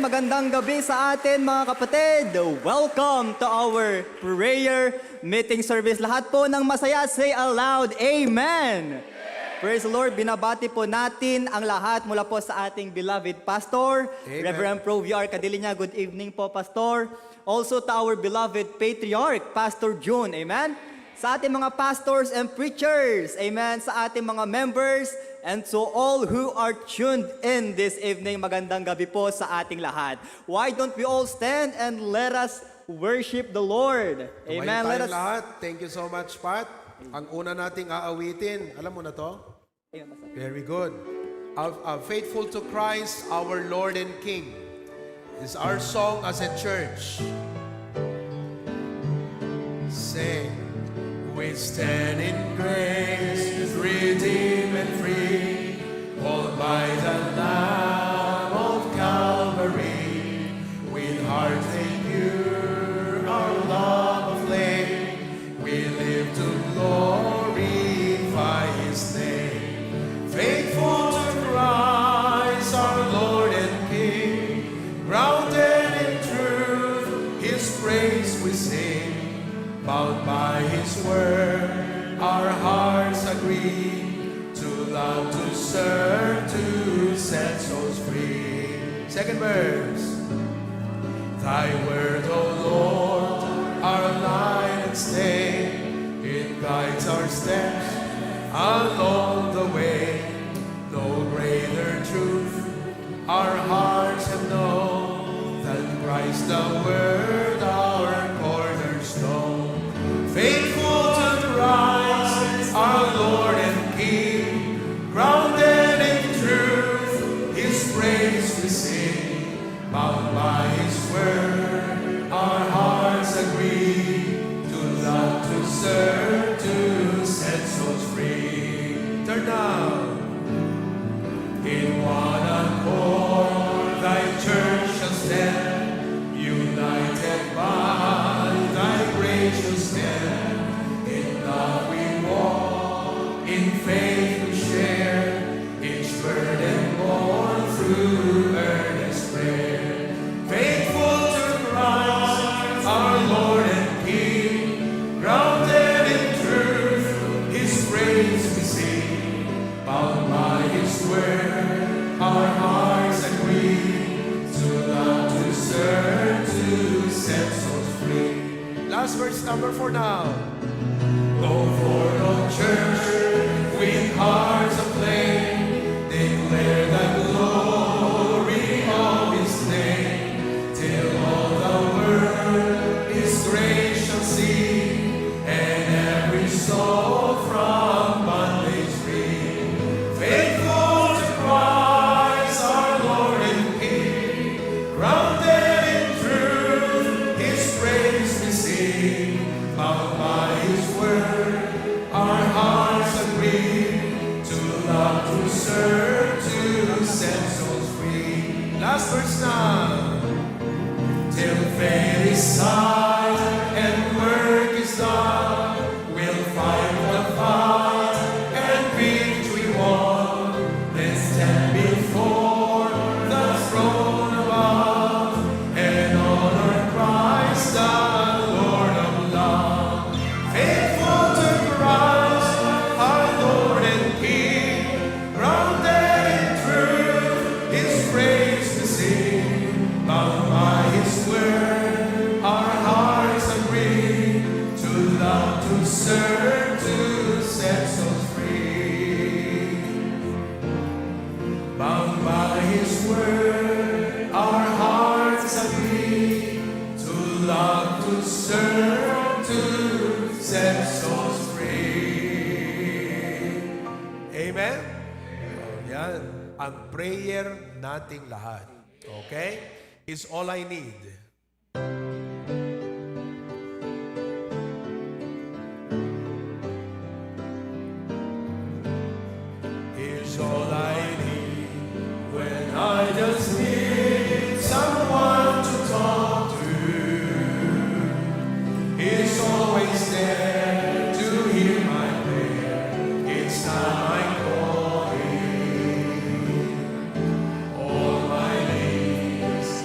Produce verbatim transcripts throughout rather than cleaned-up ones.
Magandang gabi sa atin, mga kapatid. Welcome to our prayer meeting service. Lahat po ng masaya, say aloud, "Amen." Praise the Lord. Binabati po natin ang lahat mula po sa ating beloved pastor, Amen. Reverend Pro V R Cadiliña. Good evening po, Pastor. Also to our beloved patriarch, Pastor June. Amen. Sa ating mga pastors and preachers. Amen. Sa ating mga members and to all who are tuned in this evening. Magandang gabi po sa ating lahat. Why don't we all stand and let us worship the Lord? Tumayo Amen. Let tayong us lahat. Thank you so much, Pat. Ang una nating aawitin, alam mo na to? Ayun, basta. Very good. Uh, uh, faithful to Christ, our Lord and King, is our song as a church. Sing. We stand in grace, redeemed and free, called by the Lamb of Calvary. With hearts pure, our love aflame, we live to glorify His name. Faithful to Christ, our Lord and King, grounded in truth, His praise we sing. Bound by His word, our hearts agree to love, to serve, to set souls free. Second verse. Thy word, O Lord, our light and stay. It guides our steps along the way. No greater truth our hearts have known than Christ the Word, our cornerstone. Faithful to Christ, our Lord and King, grounded in truth, His praise we sing. Bound by His word, our hearts agree to love, to serve, to set souls free. Turn now. In one accord, thy church shall stand, united by thy gracious hand. In love we walk, in faith we share, each burden borne through earnest prayer. Faithful to Christ, our Lord and King, grounded in truth, His praise we sing. Bound by His word, our hearts agree to love, to serve, to set souls free. Last verse, number four now. Go forth, O church, with hearts aflame, declare the glory of His name, till all the world His grace shall see, and every soul from bondage free. Faithful to Christ, our Lord and King, grounded in truth, His praise we sing. Bound by His word, our hearts agree to love, to serve, to set souls free. Last verse now. Till faith is sight and work is done, we'll fight the fight and victory won. Then stand before the throne above and honor Christ, the Lord of love. Faithful to Christ, our Lord and King, grounded in truth, His praise we sing. Bound by His word, our hearts agree to love, to serve, to set souls free. Bound by His word, our hearts agree to love, to serve, to set souls free. Amen? Yan. Ang prayer nating lahat. Okay? Is all I need. Is all I need when I just need someone to talk to. He's always there to hear my prayer each time I call Him. All my needs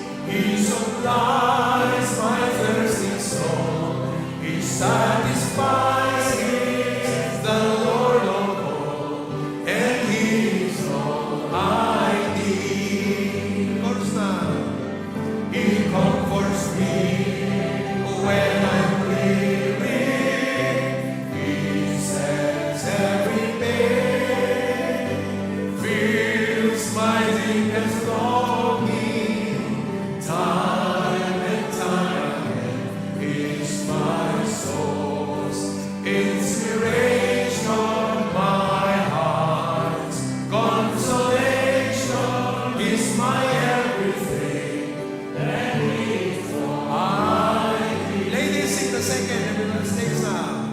Supplies my thirsty soul. He satisfies, He is the Lord of all, and He is all I need. Chorus na. He comforts me when I'm weary. He sets every pain, fills my deepest longing. Time and time again, He's my source, inspiration, my heart's consolation, He's my everything. Ladies, sing the second, everyone, sing now.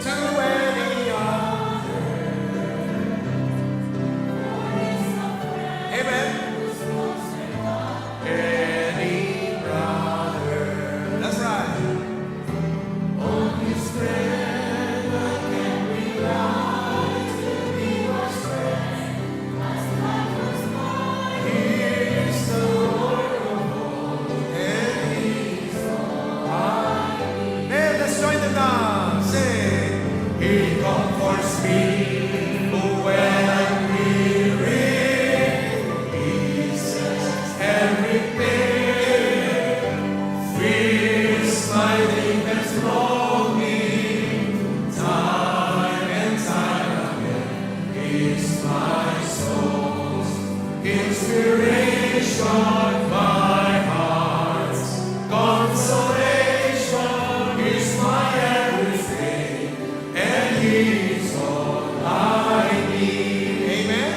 To any other. Amen. Any brother. That's right. On His strength I can rely to be my strength as life goes by. He is the Lord of all, and He is all I need. Hey, let's join them now. Sing. He comforts me when I'm weary. He sets every pain, fills my deepest longing. Time and time again, He's my source, inspiration, my heart's consolation, He's my everything, and He's all I need. Amen.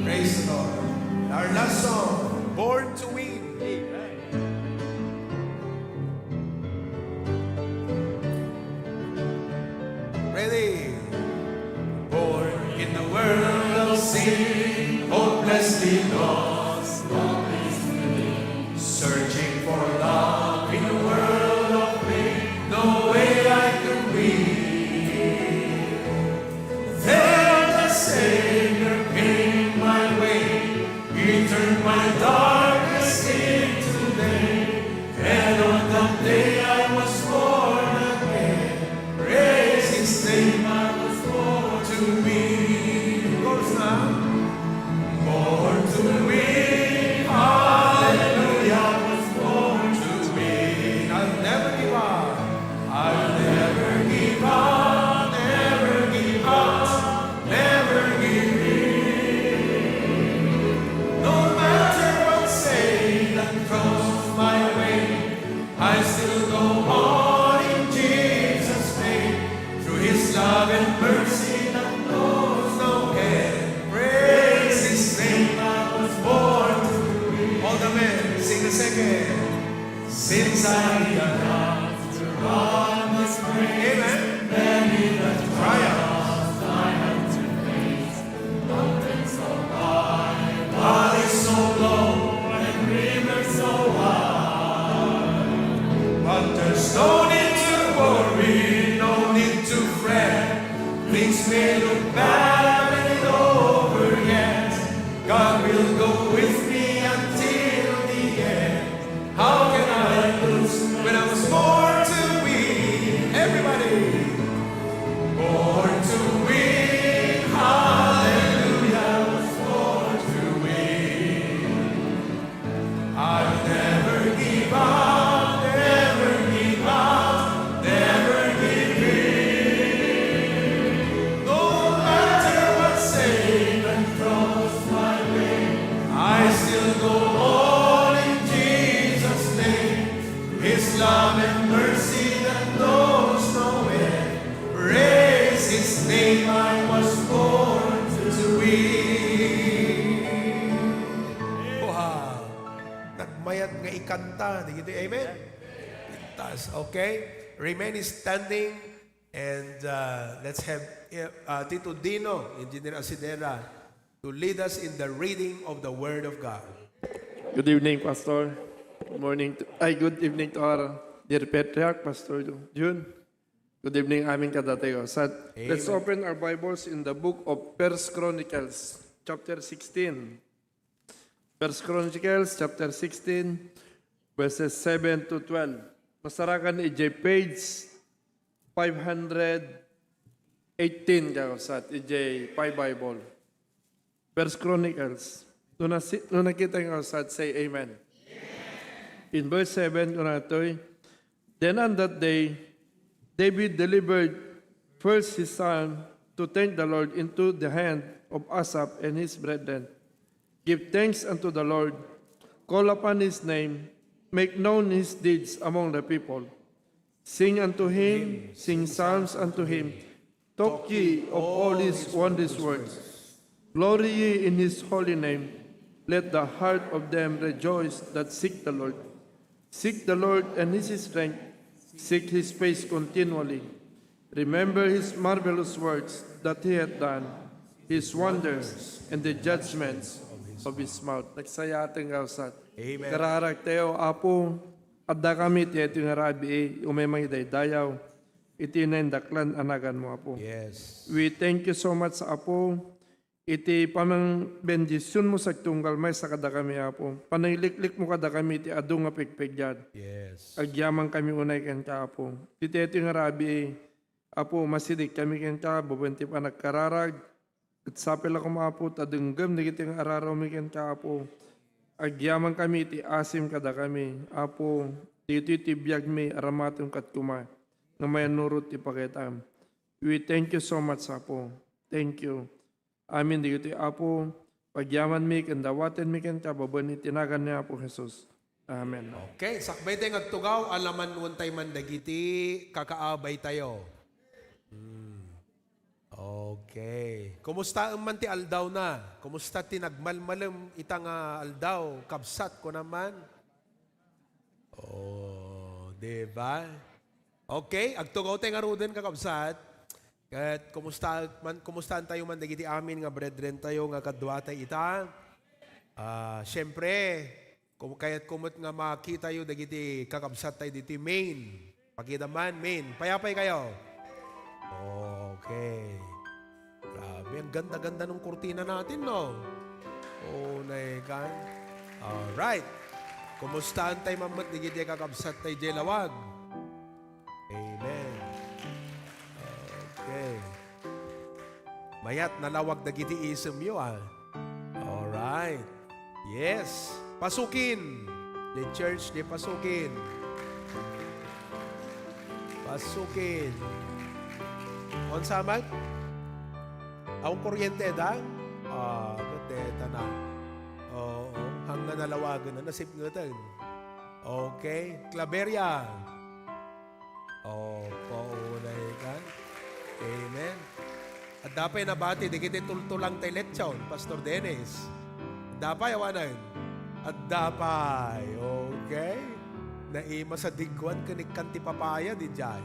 Praise the Lord. Our last song, Born to Win. Amen. Ready? Born in a world of sin, hopelessly lost, searching for love in a world of pain, no way I could win. Then the Savior came my way. He turned my darkness into day. And on that day I was born again. Praise His name, I was born to win. Chorus na. Born to win. Hallelujah, I was born to win. I'll never give up. I'll never give up, never give up, never give in. No matter what Satan throws my way, I still go on in Jesus' name. Through His love and mercy that knows no end. Praise His name, I was born to win. All the men, sing the second. Since I realized your love is great, amen, many the trials I had to face. Mountains so high, valleys so low, and rivers so wide. But there's no need to worry, no need to fret. Things may look bad, but it's over yet. God will go with me until the end. How can I lose when I was born to win? Everybody. Born to win, hallelujah, I was born to win. I'll never give up, never give up, never give in. No matter what Satan throws my way, I still go on in Jesus' name. His love and mercy that knows no end. Praise His name, I was born to win. Wow! Nagmayat nga ikanta, di giti, amen? Pintas, okay? Remain standing and, uh, let's have, uh, Tito Dino, Engineer Asidera, to lead us in the reading of the Word of God. Good evening, Pastor. Good morning to, ay, good evening to our dear Patriarch, Pastor Jun. Good evening, amin kadatayo. Sa, let's, amen, open our Bibles in the book of First Chronicles, chapter sixteen. First Chronicles chapter sixteen, verses seven to twelve. Masarakan idiay page five hundred eighteen, kakabsat, idiay Pi Bible. First Chronicles. No nasi-, no nakita, kakabsat, say amen. In verse seven, kunana ditoy, "Then on that day, David delivered first his psalm to thank the Lord into the hand of Asaph and his brethren. Give thanks unto the Lord, call upon his name, make known his deeds among the people. Sing unto him, sing psalms unto him, talk ye of all his wondrous works. Glory ye in his holy name. Let the heart of them rejoice that seek the Lord. Seek the Lord and his strength. Seek his face continually. Remember his marvelous works that he hath done, his wonders, and the judgments of his mouth." Nagsayaaten, kakabsat. Amen. Kararag tayo, Apo, adda kami ti iti nga rabii, umay mangidaydayaw, iti naindaklan a naganmo, Apo. Yes. We thank you so much, Apo, iti panangbendisionmo sa tunggal maysa kadakami, Apo. Panangiliklikmo kadakami iti adu nga pigpiggad. Yes. Agyaman kami unay kenka, Apo. Iti iti nga rabii, Apo, masidik kami kenka, babaen ti panagkararag. Ket sapay la koma, Apo, ta denggem dagiti nga ararawmi kenka, Apo. Agyaman kami iti asim kadakami, Apo. Ditoy ti biagmi, aramatem ket koma, nga mayannurot ti pakitam. We thank you so much, Apo. Thank you. Amin dagitoy, Apo, pagyamanmi ken dawatenmi kenka babaen iti nagan ni Apo Jesus. Amen. Okay, sakbay tayo nga agtugaw, alamanwen tayo man dagiti kakaabay tayo. Hmm. Okay. Kumusta man ti aldaw na? Kumusta ti nagmalmalem ita nga aldaw, kabsat, kuna man? Oh, di ba? Okay, agtugaw tayo ngaruden, kakabsat. Ket kumusta man, kumustaan tayo man dagiti amin nga brethren tayo nga kadua tayo ita? Ah, siyempre, kum-, kayatko met nga makitayo dagiti kakabsat tayo ditoy Maine. Pakita man, Maine. Payapay kayo? Okay. Grabe, ang ganda-ganda ng kurtina natin, no? Oh, naikan. Alright. Kumustaan tayo man met dagiti kakabsat tayo diay lawag? Amen. Okay. Mayat nalawag dagiti isemyo, ah. Alright. Yes. Pasukin. The church, the pasukin. Pasukin. Unsa man? Awan kuryente da? Ah, kuteta na. Oo, hanggang nalawagan na, nasipngatan. Okay. Claveria. Opo, unay kan. Amen. Adda pay nabati, dagiti tultulang tay lechon, Pastor Dennis. Adda pay, awanen? Adda pay. Okay. Naima sa digwan, kanikkan ti papaya, di jay.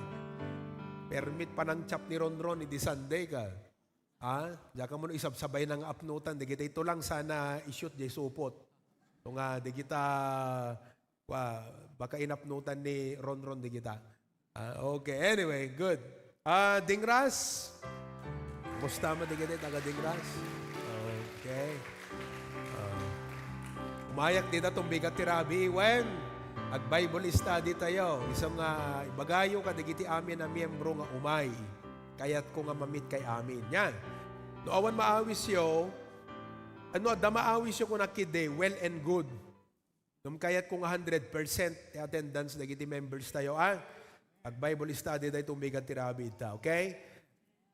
Permit panangchap ni Ronron, idi Sunday ka. Ah, diak ammo no isabsabay na nga apnutan, dagiti tulang sana i-shoot, jay supot. No nga, dagita, wa, baka inapnutan ni Ronron, dagita. Ah, okay. Anyway, good. Ah, Dingras. Kumusta man dagiti taga Dingras? Okay. Ah, umayak dita tumbigat ti rabii. Wen, ag-Bible study tayo. Isu nga ibagayo kadagiti amin a miyembro nga umay. Kayatko nga ma-meet kay amin. Yan. No awan maawisyo, ano, adda maawisyo kuna ketdi, well and good. Ngem kayatko nga hundred percent ti attendance dagiti members tayo, ah. Ag-Bible study daytoy tumbigat ti rabii ita, okay?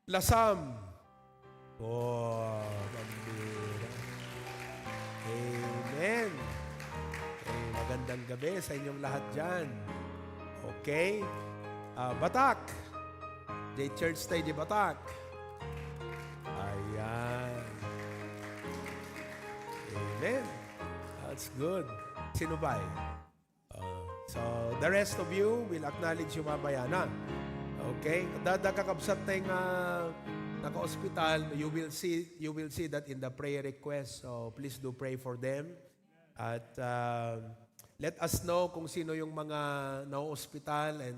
Lasam. Oh, bambira. Amen. Eh, magandang gabi sa inyong lahat dyan. Okay? Ah, Batak. Jay church tayo, jay Batak. Ayan. Amen. That's good. Sino ba eh? Uh, so, the rest of you will acknowledge you mamaya na. Okay? Dada kakabsat tayo nga naka-hospital, you will see, you will see that in the prayer request. So, please do pray for them. At, uh, let us know kung sino yung mga na-hospital, and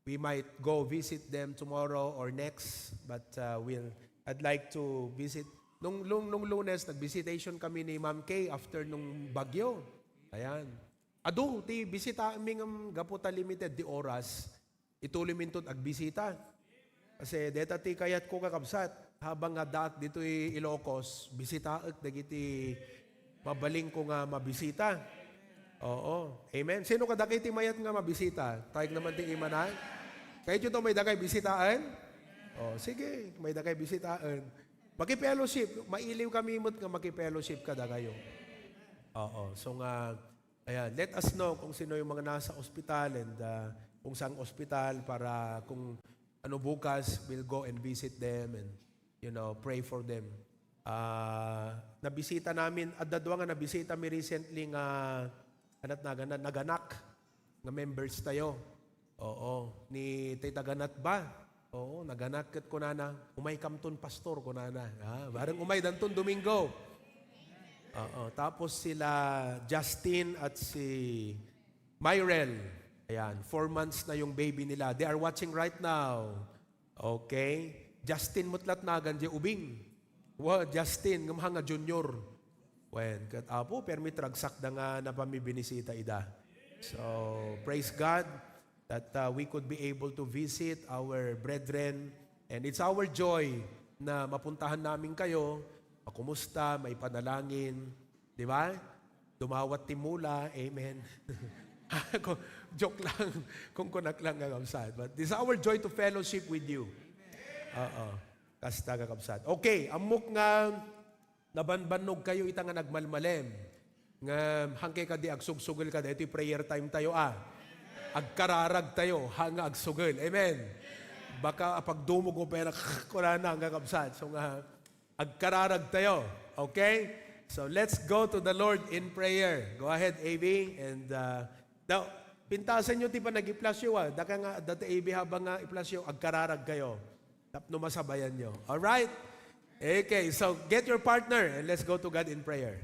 we might go visit them tomorrow or next, but, uh, we'll, I'd like to visit Nung, nung, nung Lunes, nag-visitation kami ni Ma'am Kay after nung bagyo. Ayan. Adu, ti bisitaenmi ngem gapu ta limited ti oras, ituloymi inton agbisita. Kasi deta ti kayatko, kakabsat, habang nga addaak ditoy Ilocos, bisitaek dagiti mabalin ko nga mabisita. Oo. Amen. Sino kadagiti mayat nga mabisita? Tayek naman ti imana. Kayatyo to may dakay bisitaen? Oh, sige, may dakay bisitaen. Maki-fellowship, mailiw kami met nga maki-fellowship kadakayo. Oo. So nga, ayan, let us know kung sino yung mga nasa ospital and, ah, kung saang ospital para kung ano bukas, we'll go and visit them and, you know, pray for them. Ah, nabisita namin, adda dua nga nabisita mi recently nga, anat naganan, naganak nga members tayo. Oo, ni tay taganat ba? Oo, naganak ket kunana, "Umay kamton, pastor," kunana. Ah, bareng umay danton Domingo. Oo, tapos sila Justin at si Myrel. Ayan, four months na yung baby nila. They are watching right now. Okay? Justin met latnagan, di ubing. Wa, Justin, ngem ha nga junior. Wen, ket Apo, permi ti ragsakda nga napamibinisita ida. So, praise God that, uh, we could be able to visit our brethren. And it's our joy na mapuntahan namin kayo, makumusta, maipanalangin, di ba? Dumawat ti mula, amen. Ako, joke lang, kung kunak lang nga kabsat. But this is our joy to fellowship with you. Oo. Kasta, kakabsat. Okay, ammok nga nabanbannog kayo ita nga nagmalmalem. Nga, hangkay kadi agsugsugelka, daytoy prayer time tayo, ah. Agkararag tayo, ha nga agsugel. Amen. Baka apagdumog mo pera, kunana, kakabsat. So nga, agkararag tayo. Okay? So let's go to the Lord in prayer. Go ahead, A B. And, uh, daw, pintasan nyo ti panag-i-flash yo, ah. Daka nga, dati A B habang nga i-flash yo, agkararag kayo. Tapno masabayan nyo. Alright? Okay, so get your partner and let's go to God in prayer.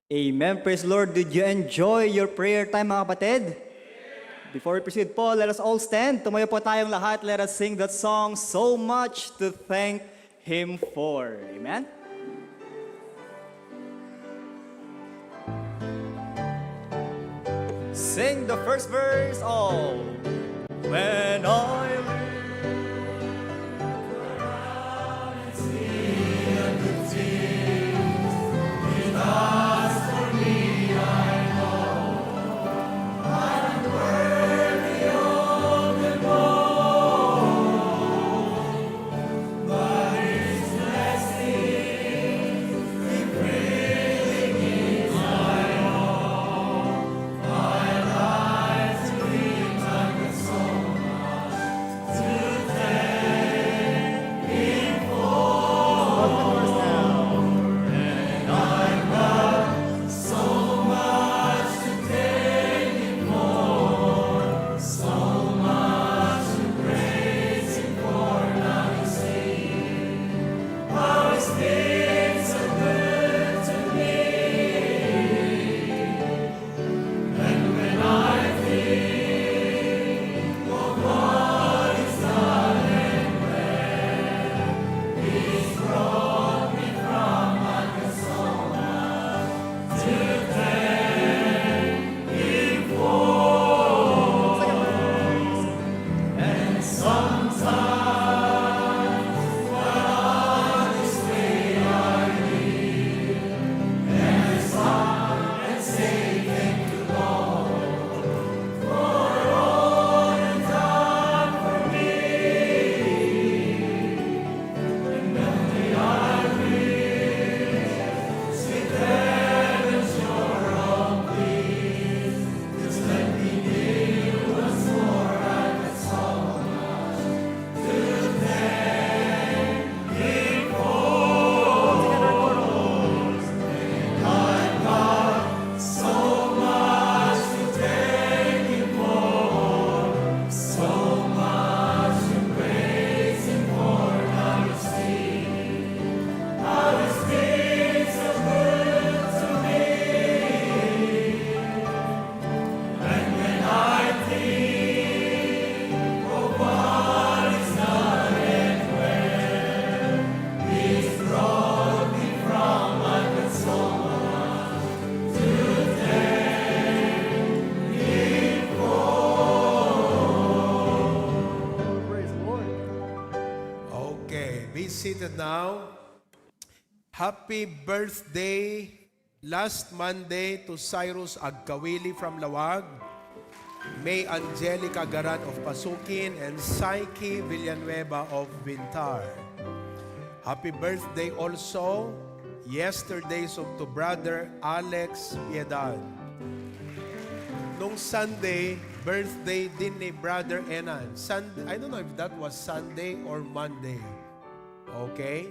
Amen. Praise the Lord. Did you enjoy your prayer time, mga kapatid? Before we proceed po, let us all stand. Tumayo po tayong lahat. Let us sing that song, "So Much to Thank Him For." Amen. Sing the first verse, all. When I look around and see the good things He does for me, I know I'm worthy of them all. But His blessings He freely gives, I owe my life to Him. I've got so much to thank Him for, and I've got so much to thank Him for, so much to praise Him for. Now you see how He's been so good to me. And when I think of what He's done and where He's brought me from, I've got so much to thank Him for. And sometimes when I this way I kneel and I stop and say, "Thank you, Lord, for all you've done for me." And only I wish with heaven's door all please, just let me kneel once more. I've got so much to thank Him for. I've got so much to thank Him for, so much to praise Him for. Now you see how He's been so good to me. And when I think of what He's done and where He's brought me from, I've got so much to thank Him for. Praise the Lord. Okay, be seated now. Happy birthday last Monday to Cyrus Agkawili from Lawag, May Angelica Garan of Pasukin, and Psyche Villanueva of Vintar. Happy birthday also yesterday so to Brother Alex Piedad. Nung Sunday, birthday din ni Brother Enan. Sun-, I don't know if that was Sunday or Monday. Okay?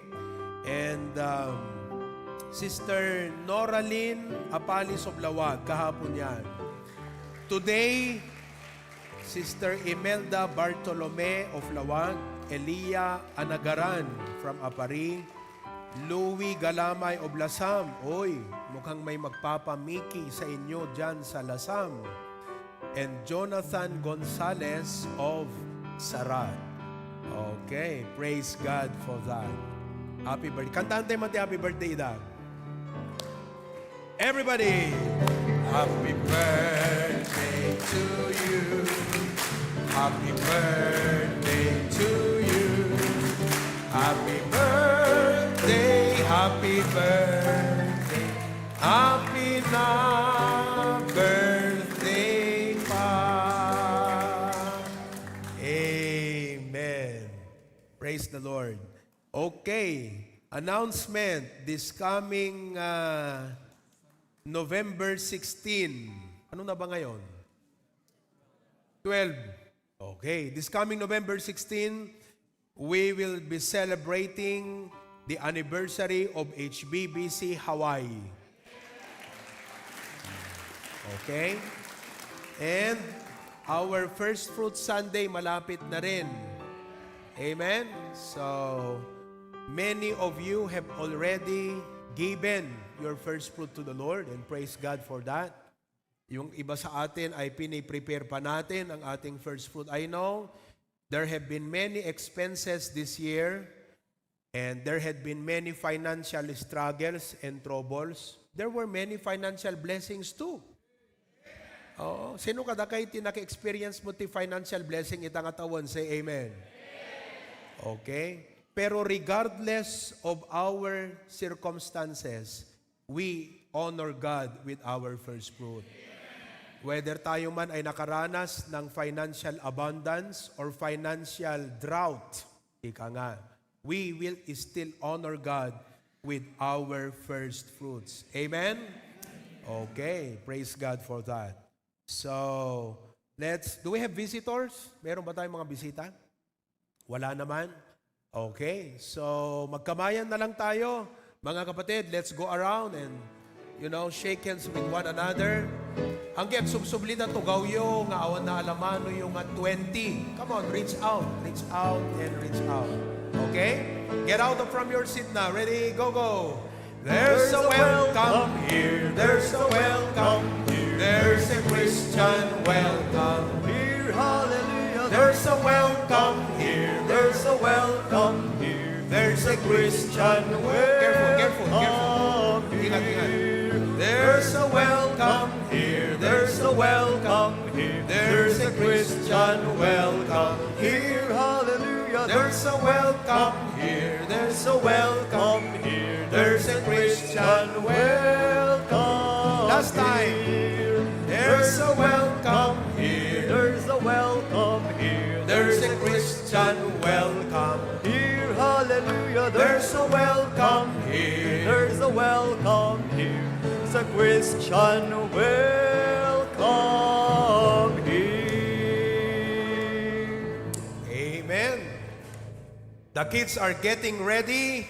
And, um, Sister Noralyn Apalis of Lawag, kahapon yan. Today, Sister Imelda Bartolome of Lawag, Elia Anagaran from Aparri, Louie Galamay of Lasam. Uy, mukhang may magpapamiki sa inyo dyan sa Lasam. And Jonathan Gonzalez of Sarat. Okay, praise God for that. Happy birthday. Kantahan tayo man ti happy birthday ida. Everybody! Happy birthday to you. Happy birthday to you. Happy birthday, happy birthday. Happy na birthday pa. Amen. Praise the Lord. Okay. Announcement. This coming, uh, November sixteen. Ano na ba ngayon? Twelve. Okay. This coming November sixteen, we will be celebrating the anniversary of H B B C Hawaii. Okay? And our First Fruit Sunday malapit na rin. Amen? So, many of you have already given your first fruit to the Lord, and praise God for that. Yung iba sa atin ay piniprepare pa natin ang ating first fruit. I know there have been many expenses this year, and there had been many financial struggles and troubles. There were many financial blessings too. Oo. Sino kadakay ti naka-experience mo ti financial blessing ita nga tawen? Say amen. Okay? Pero regardless of our circumstances, we honor God with our first fruit. Whether tayo man ay nakaranas ng financial abundance or financial drought, ika nga, we will still honor God with our first fruits. Amen? Okay, praise God for that. So, let's, do we have visitors? Meron ba tayong mga bisita? Wala naman? Okay, so magkamayan na lang tayo. Mga kapatid, let's go around and, you know, shake hands with one another. Ang kaya subsubli na tugawyo nga awan na alamanoyo nga twenty. Come on, reach out, reach out, and reach out. Okay? Get out from your seat na. Ready? Go, go. There's a welcome here. There's a welcome here. There's a Christian welcome here. Hallelujah. There's a welcome here. There's a welcome here. There's a Christian welcome. Careful, careful, careful. Ingat, ingat. There's a welcome here. There's a welcome here. There's a Christian welcome here. Hallelujah. There's a welcome here. There's a welcome here. There's a Christian welcome. Last time. Here. There's a welcome here. There's a welcome here. There's a Christian welcome here. Hallelujah. There's a welcome here. There's a welcome here. It's a Christian welcome here. Amen. The kids are getting ready.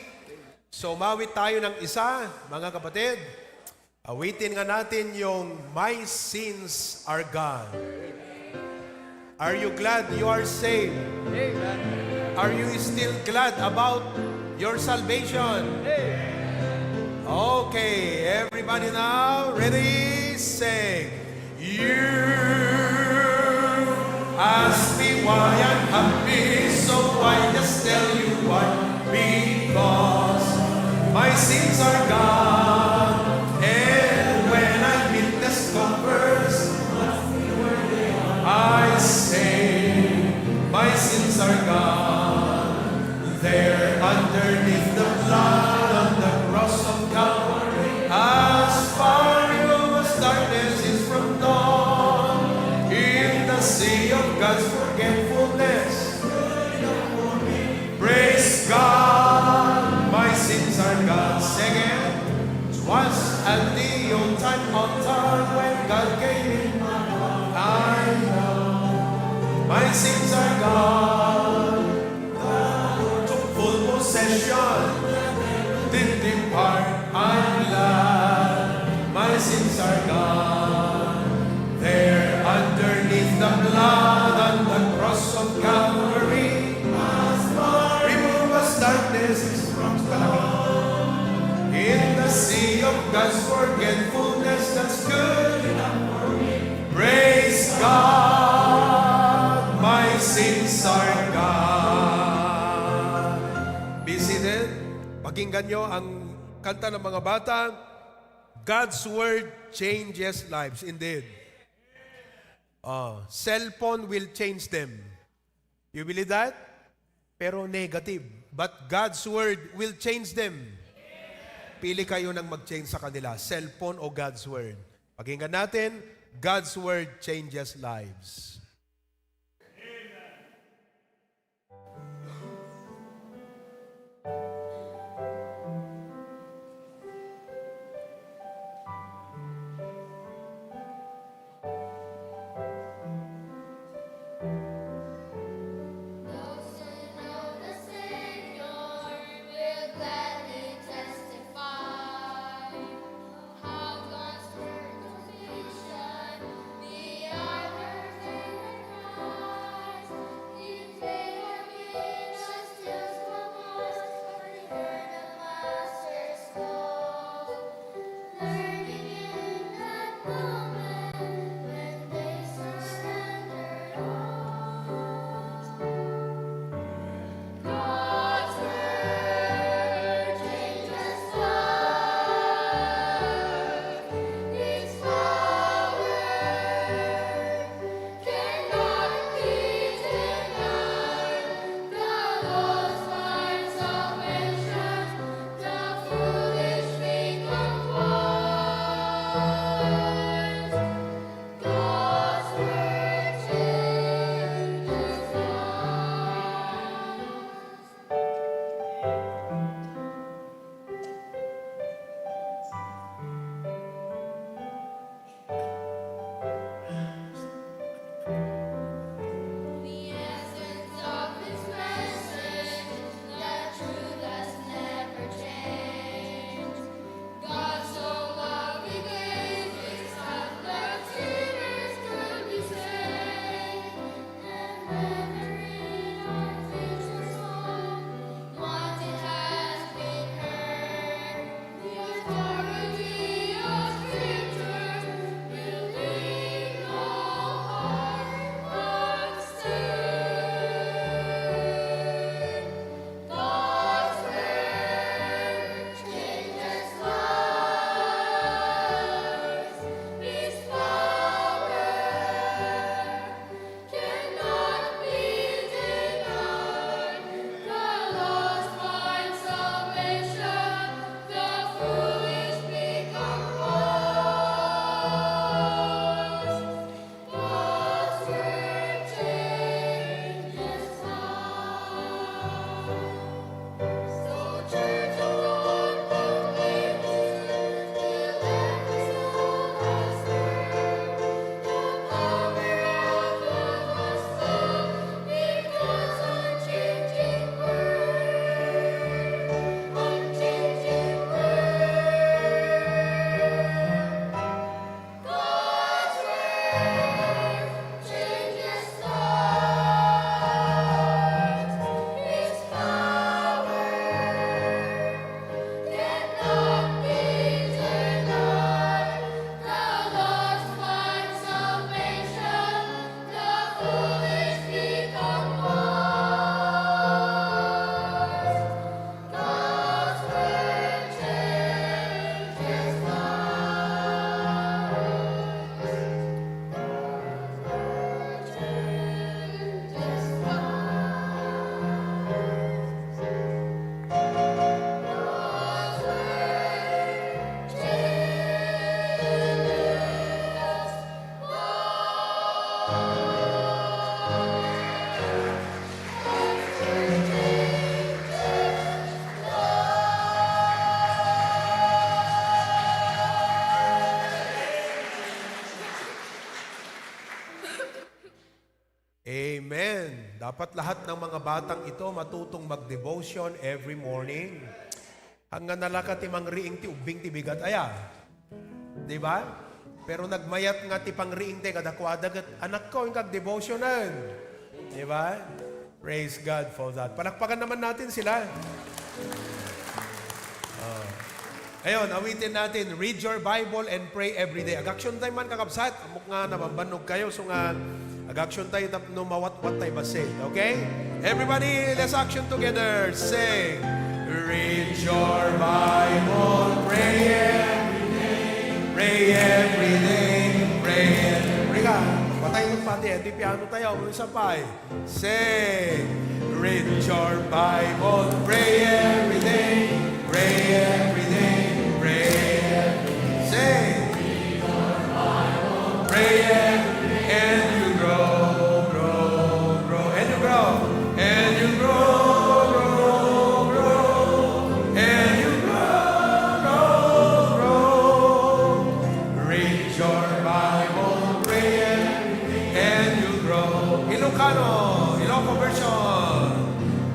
So, umawit tayo ng isa, mga kapatid. Awitin nga natin yung My Sins Are Gone. Are you glad you are saved? Amen. Are you still glad about your salvation? Amen. Okay, everybody now, ready, sing. You ask me why I'm happy, so I just tell you why. Because my sins are gone, and when I meet the scoffers, I say, my sins are gone. There underneath the blood on the cross of Calvary, as far as darkness is from dawn, in the sea of God's forgetfulness, praise God, my sins are gone. Second, 'twas at the old time altar when God came in. I know my sins are gone. Took full possession, did depart, I'm glad my sins are gone. There underneath the blood on the cross of Calvary, remove us darkness from dawn. In the sea of God's forgetfulness, that's good enough for me. Praise God, my sins are gone. Be seated. Pakinggan nyo ang kanta ng mga bata. God's Word changes lives. Indeed. Oh, cellphone will change them. You believe that? Pero negative. But God's Word will change them. Pili kayo ng mag-change sa kanila, cellphone o God's Word. Pakinggan natin, God's Word changes lives. Amen. Dapat lahat ng mga batang ito matutong mag-devotion every morning. Hanggang nalaka ti mangriing ti ubbing ti bigat aya. Di ba? Pero nagmayat nga ti pangriing ti kadakuada ket, "Anakko, inka ag-devotionan." Di ba? Praise God for that. Palakpakan naman natin sila. Oh. Ayun, awitin natin, "Read your Bible and pray every day." Ag-action tayo man, kakabsat. Ammok nga nabambannog kayo, so nga ag-action tayo tapno mawatwat tayo bassit. Okay? Everybody, let's action together. Sing, "Read your Bible, pray every day, pray every day, pray every." Pray ka. Patay mo pati, eh, di piano tayo, mo isa pa, eh. Say, "Read your Bible, pray every day, pray every day, pray every day." Say, "Pray every day, and you grow, grow, grow, and you grow, and you grow, grow, grow, and you grow, grow, grow. Read your Bible, pray every day, and you grow." Ilocano, Ilocano version.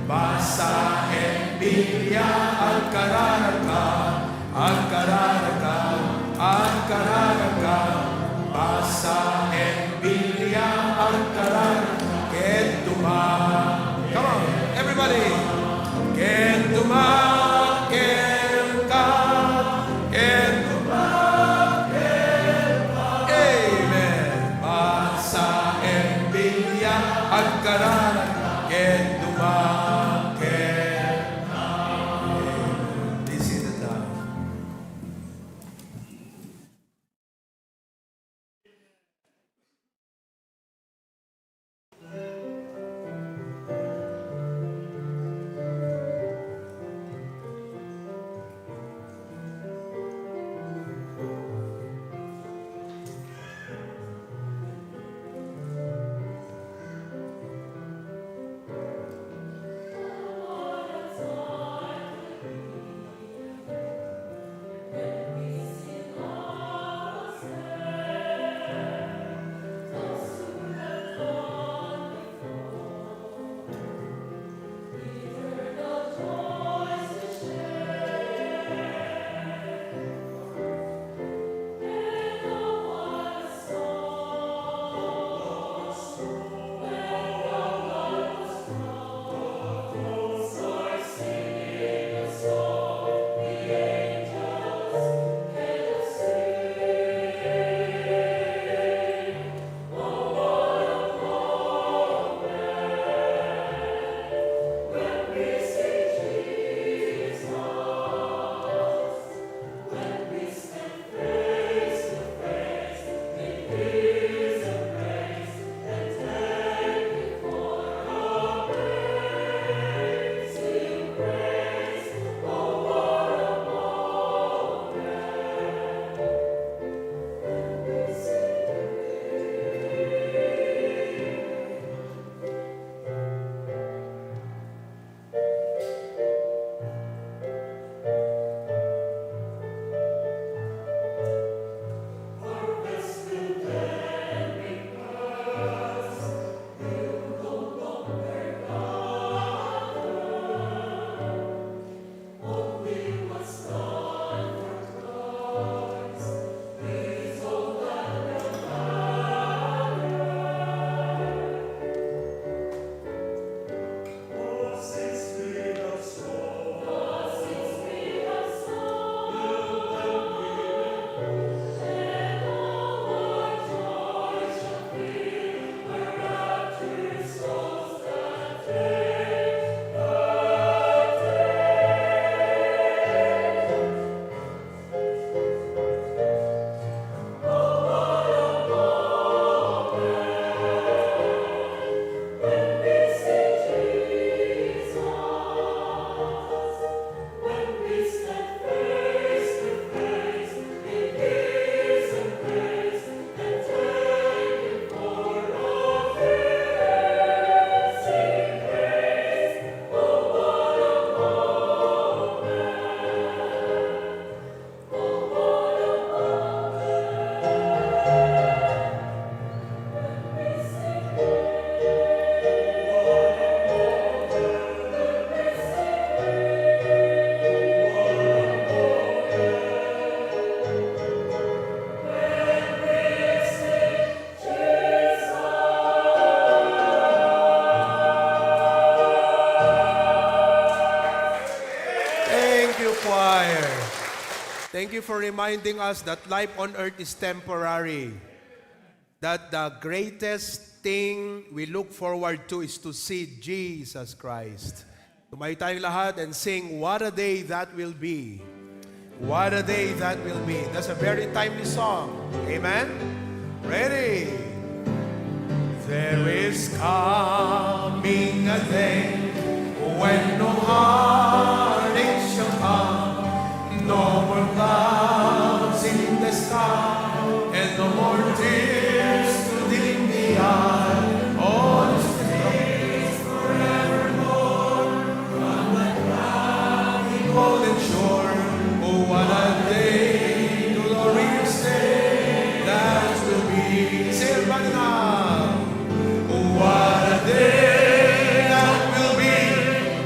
Basa en Biblia, agkararag ka, agkararag ka, agkararag ka. Basa en Biblia, agkararag ka, ket tuma-, come on, everybody. Ket tumaken ka, ket tumaken ka. Amen. Basa en Biblia, agkararag ka, ket tumaken ka. Amen. Be seated now. Thank you for reminding us that life on earth is temporary, that the greatest thing we look forward to is to see Jesus Christ. Tumayo tayong lahat and sing, "What a day that will be." What a day that will be. That's a very timely song. Amen? Ready? There is coming a day when no heartache shall come, no more clouds in the sky, and no more tears to dim the eye. All is forevermore. From the cloudy golden shore, oh, what a day, glorious day that will be. Say it, everybody, now. Oh, what a day that will be,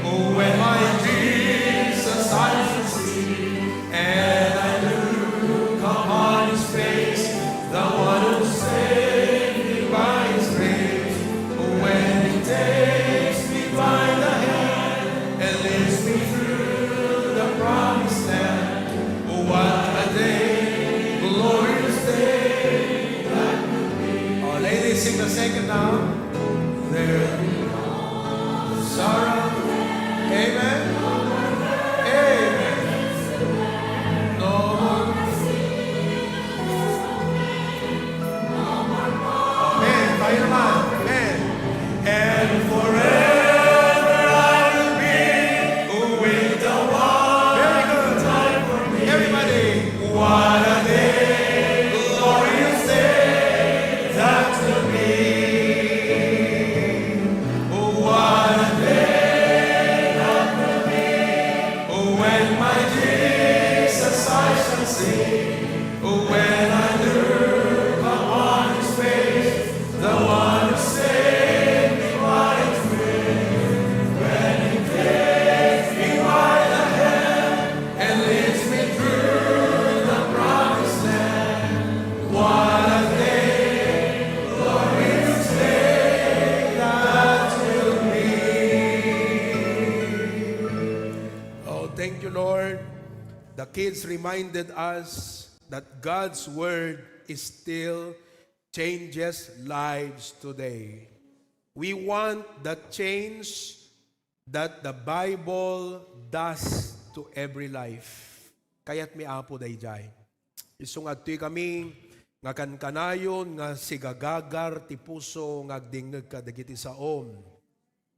oh, when my Jesus I shall see. And I look upon his face, the one who saved me by his grace. When he takes me by the hand and leads me through the promised land, what a day, glorious day that will be. Oh, ladies, sing the second now. There will be no sorrow. Amen. Amen. No more. Amen. Tayo naman. Amen. And forever I will be with the one. Very good. Everybody. What a day, glorious day that will be. Oh, what a day that will be. Oh, when my Jesus I shall see. Oh, when I look upon his face, the one who saved me by his grace. When he takes me by the hand and leads me through the promised land. What a day, glorious day that will be. Oh, thank you, Lord. The kids reminded us that God's word is still changes lives today. We want the change that the Bible does to every life. Kayatmi, Apo, daydiay. Isu nga adtoy kami nga kankanayon nga sigagagar ti puso nga agdingngeg kadagiti saom.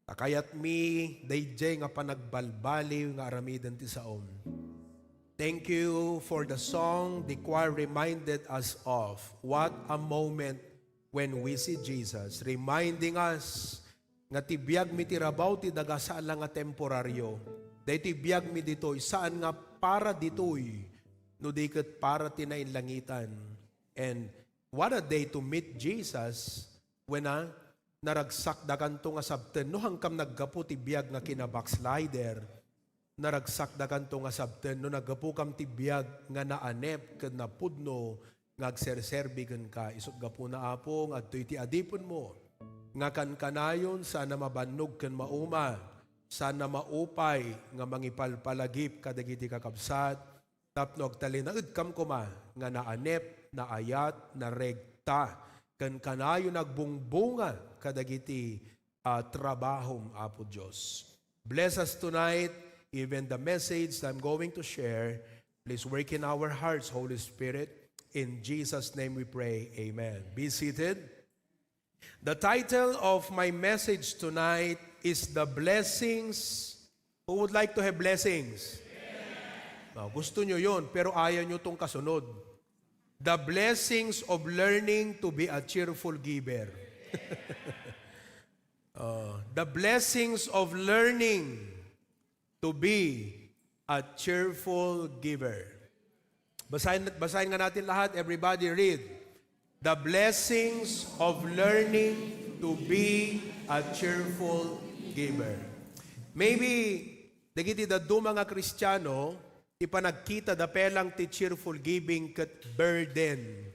Ta kayatmi daydiay nga panagbalbaliw nga aramiden ti saom. Thank you for the song the choir reminded us of. What a moment when we see Jesus, reminding us nga ti biag mi ti rabaw ti daga saan la nga temporario. Daytoy biag mi ditoy, saan nga para ditoy, no di ket para ti nainlangitan. And what a day to meet Jesus when, ah, naragsakdakanto nga sabten. No, hankam naggapu ti biag nga kina-backslider, naragsakdakanto nga sabten no naggapu kam ti biag nga naanep ken napudno nga agserserbi kenka. Isut' gapuna, Apo, nga adtoy ti adipenmo nga kankanayon, saan a mabannog ken mauma, saan a maupay nga mangipalpalagip kadagiti kakabsat, tapno agtalinaedkam koma nga naanep, naayat, naregta, ken kanayon agbungbunga kadagiti, ah, trabahom, Apo Dios. Bless us tonight, even the message that I'm going to share. Please work in our hearts, Holy Spirit. In Jesus' name we pray. Amen. Be seated. The title of my message tonight is The Blessings. Who would like to have blessings? Ah, gusto nyo yun, pero ayaw nyo tong kasunod. The blessings of learning to be a cheerful giver. Ah, the blessings of learning to be a cheerful giver. Basahin, basahin nga natin lahat. Everybody read. The blessings of learning to be a cheerful giver. Maybe, dagiti dadduma nga Kristiano, ti panagkita da pelang ti cheerful giving ket burden.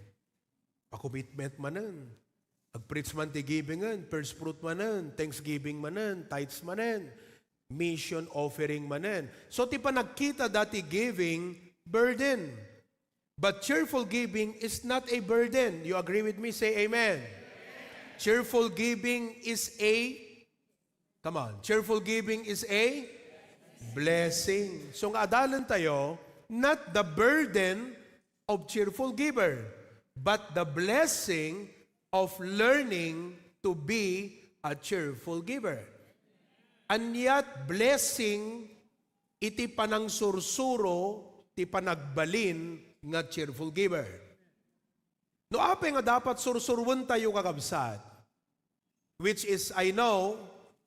Pa-commitment manen. Ag-preach man ti givingen, first fruit manen, thanksgiving manen, tithes manen, mission offering manen. So, ti panagkita da ti giving, burden. But cheerful giving is not a burden. You agree with me? Say amen. Cheerful giving is a, come on, cheerful giving is a blessing. So nga adalen tayo, not the burden of cheerful giver, but the blessing of learning to be a cheerful giver. Aniat blessing iti panangsursuro ti panagbalin nga cheerful giver. No apay nga dapat sursuruentayo, kakabsat, which is, I know,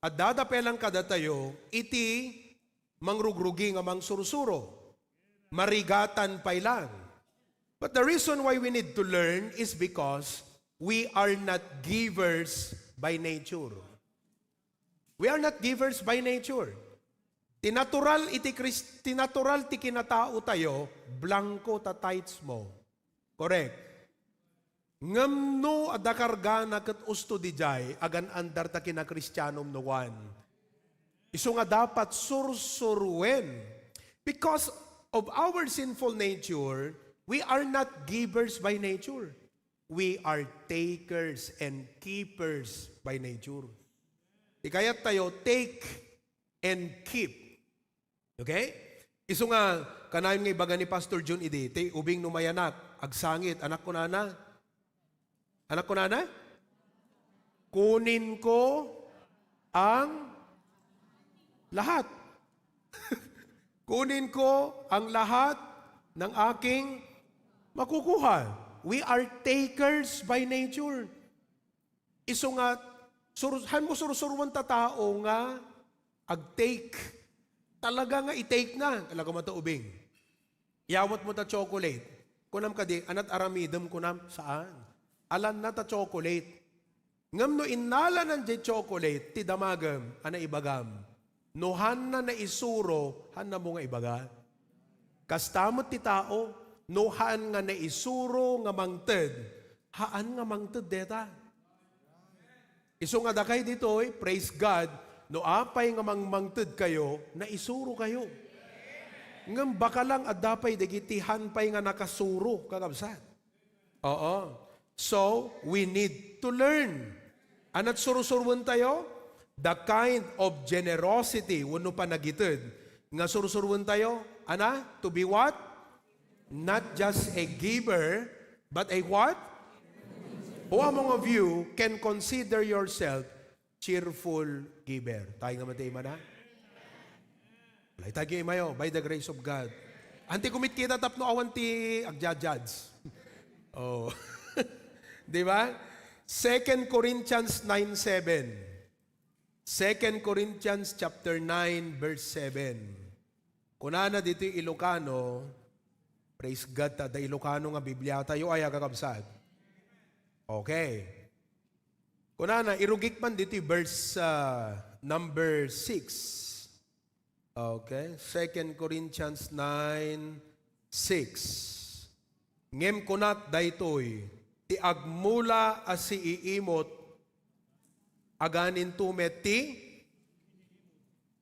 adda dapelan kadatayo iti mangrugrugi nga mangsursuro. Marigatan pay lang. But the reason why we need to learn is because we are not givers by nature. We are not givers by nature. Ti natural iti Kris-, ti natural ti kinatao tayo, blanko ta tithes mo. Correct? Ngem no adda kargana ket usto didiay, agan-andar ta kinakristianom no kuan. Isu nga dapat sursuruen. Because of our sinful nature, we are not givers by nature. We are takers and keepers by nature. Ti kayat tayo, take and keep. Okay? Isu nga, kanayon nga ibaga ni Pastor Jun idi, ti ubing no mayanak, agsangit, anak, kunana? Anak, kunana? Kunin ko ang lahat. Kunin ko ang lahat ng aking makukuha. We are takers by nature. Isu nga, sur-, han mo sursuruen ta tao nga ag-take. Talaga nga i-take na. Talaga mo ta ubing. Yawat mo ta chocolate. Kunam kadi, anat aramidem kunam? Saan? Alan na ta chocolate. Ngem no innalanan jay chocolate, ti damagem, ana ibagam. No hanna naisuro, hanna mo nga ibaga. Kasta met ti tao, no haan nga naisuro nga mangted, haan nga mangted deta. Isu nga dakay ditoy, praise God, no apay nga mangmangted kayo, naisuro kayo. Ngem baka lang adda pay dagiti haan pay nga nakasuro, kakabsat. Oo. So, we need to learn. Anat sursuruen tayo? The kind of generosity wenno panagited nga sursuruen tayo, ana, to be what? Not just a giver, but a what? Who among of you can consider yourself cheerful giver? Tayo nga man ti imana. Laytag nga imayo, by the grace of God. Anti kumitkita tapno awan ti agja-judge. Oh. Di ba? Second Corinthians nine seven. Second Corinthians chapter nine, verse seven. Kunana ditoy Ilocano, praise God, ta da Ilocano nga Biblia tayo ay, kakabsat. Okay. Kunana, irugik man ditoy verse, ah, number six. Okay, Second Corinthians nine six. Ngem kunak daytoy, ti agmula a siiimot, aganinto met ti,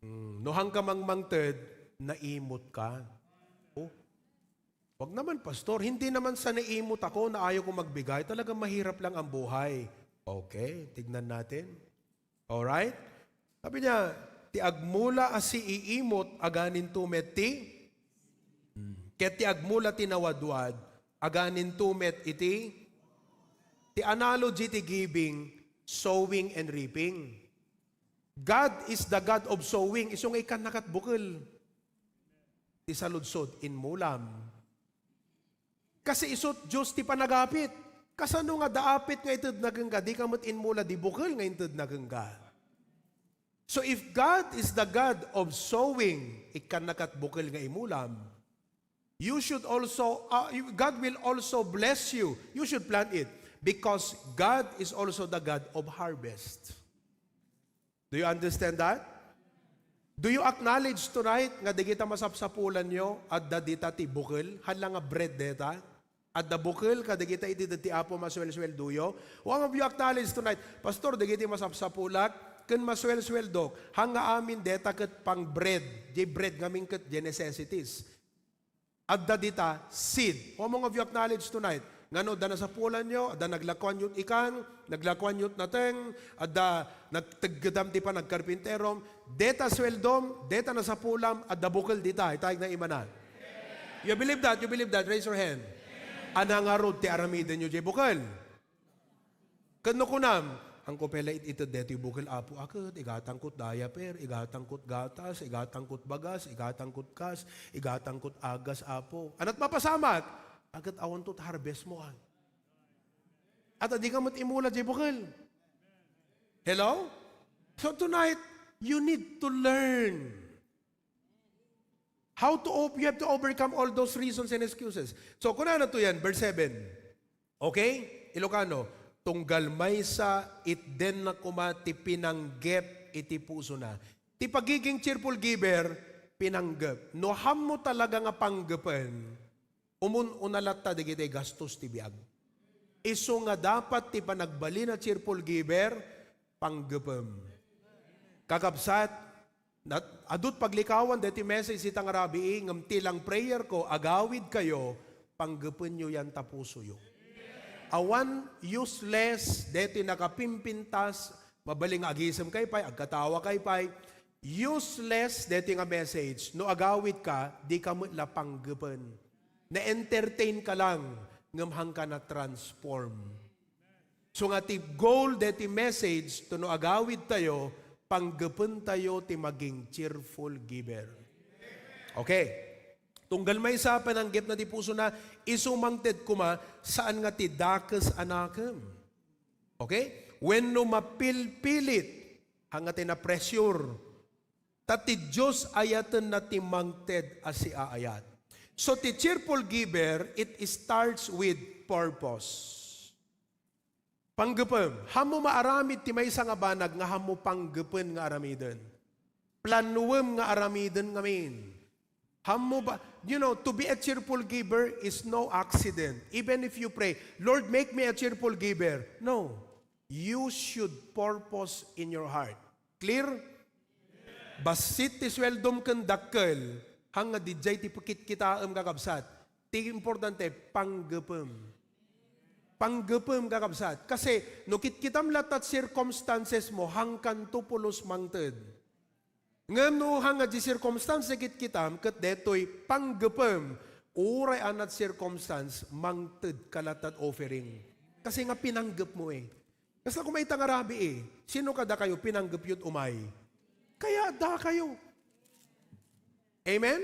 hmm, no hangka mangmangted, naimot ka. Oh. Wag naman, Pastor. Hindi naman sa naimot ako na ayaw ko magbigay. Talagang mahirap lang ang buhay. Okay, tignan natin. Alright? Sabi niya, ti agmula a siiimot, aganinto met ti. Hmm. Ket ti agmula ti nawadwad, aganinto met iti. Ti analogy ti giving, sowing and reaping. God is the God of sowing. Isu nga ikkannakat bukel. Ti saludsod, inmulam. Kasi isut Dios ti panagapit. Kasano nga daapit nga itedna kenka, dika met inmula, di bukel nga intedna kenka. So if God is the God of sowing, ikkannakat bukel nga imulam, you should also, uh, you- God will also bless you. You should plant it because God is also the God of harvest. Do you understand that? Do you acknowledge tonight nga dagita masapsapulanyo, adda dita ti bukel, hala nga bread deta? Adda bukel kadagita iti ti Apo masuelsweldoyo? One of you acknowledge tonight, "Pastor, dagiti masapsapulak ken masuelsweldok, hanga amin deta ket pang bread, di bread ngamin ket di necessities." Adda dita seed. How many of you acknowledge tonight? Ngano, adda nasapulanyo, adda naglakuanyo ikan, naglakuanyo nateng, adda nagteggedam ti panagkarpinterom, deta sueldom, deta nasapulam, adda bukel dita, itay nga imana. You believe that? You believe that? Raise your hand. Ania ngarud ti aramidenyo diay bukel? Ken no kunam, "Angko pay la it-ited detoy bukel, Apo, a ket igatangkot diaper, igatangkot gatas, igatangkot bagas, igatangkot kas, igatangkot agas, Apo." Ania't mapasamak? A ket awanto ti harvest mo, a. At adika met imula diay bukel. Hello? So tonight, you need to learn how to op-, you have to overcome all those reasons and excuses. So, kunana to yan, verse seven. Okay? Ilocano, tunggal maysa, itdenna koma ti pinanggep iti pusona. Ti pagiging cheerful giver, pinanggep. No hammo talaga nga panggepen, umun-una latta dagiti gastos ti biag. Isu nga dapat ti panagbalin a cheerful giver, panggepem. Kakabsat, nat-, adu't paglikawan deti message ita nga rabii, ngem ti lang prayer ko, agawidkayo, panggepenyo yan ta pusoyo. Awan useless deti nakapimpintas, mabalin nga agisemkay pay, agkatawakay pay, useless deti nga message, no agawidka, dika met la panggepen. Na-entertain ka lang, ngem haanka na-transform. So nga ti goal deti message, to no agawidtayo, panggepentayo ti maging cheerful giver. Okay. Tunggal maysa, pananggepna ti pusona, isu mangted koma, saan nga ti dakes a nakem. Okay? Wenno mapilpilit, haanka ti na-pressure. Ta ti Dios ayatenna ti mangted a siaayat. So, ti cheerful giver, it starts with purpose. Panggepem, hammo maaramid ti maysa nga banag nga hammo panggepen nga aramiden. Planuem nga aramiden ngamin. Hammo ba, you know, to be a cheerful giver is no accident. Even if you pray, "Lord, make me a cheerful giver." No. You should purpose in your heart. Clear? Bassit ti sueldom ken dakkel, haan nga didiay ti pakitkitaem, kakabsat. Ti importante, panggepem. Panggepem, kakabsat. Kasi, no kitkitam latta ti circumstances mo, haankanto pulos mangted. Ngem no haan nga diay circumstance ti kitkitam, ket detoy panggepem, uray ania ti circumstance, mangtedka latta ti offering. Kasi nga pinanggep mo eh. Kasla koma ita nga rabii eh. Sino kadakayo pinanggepyo ti umay? Kaya dakayo. Amen?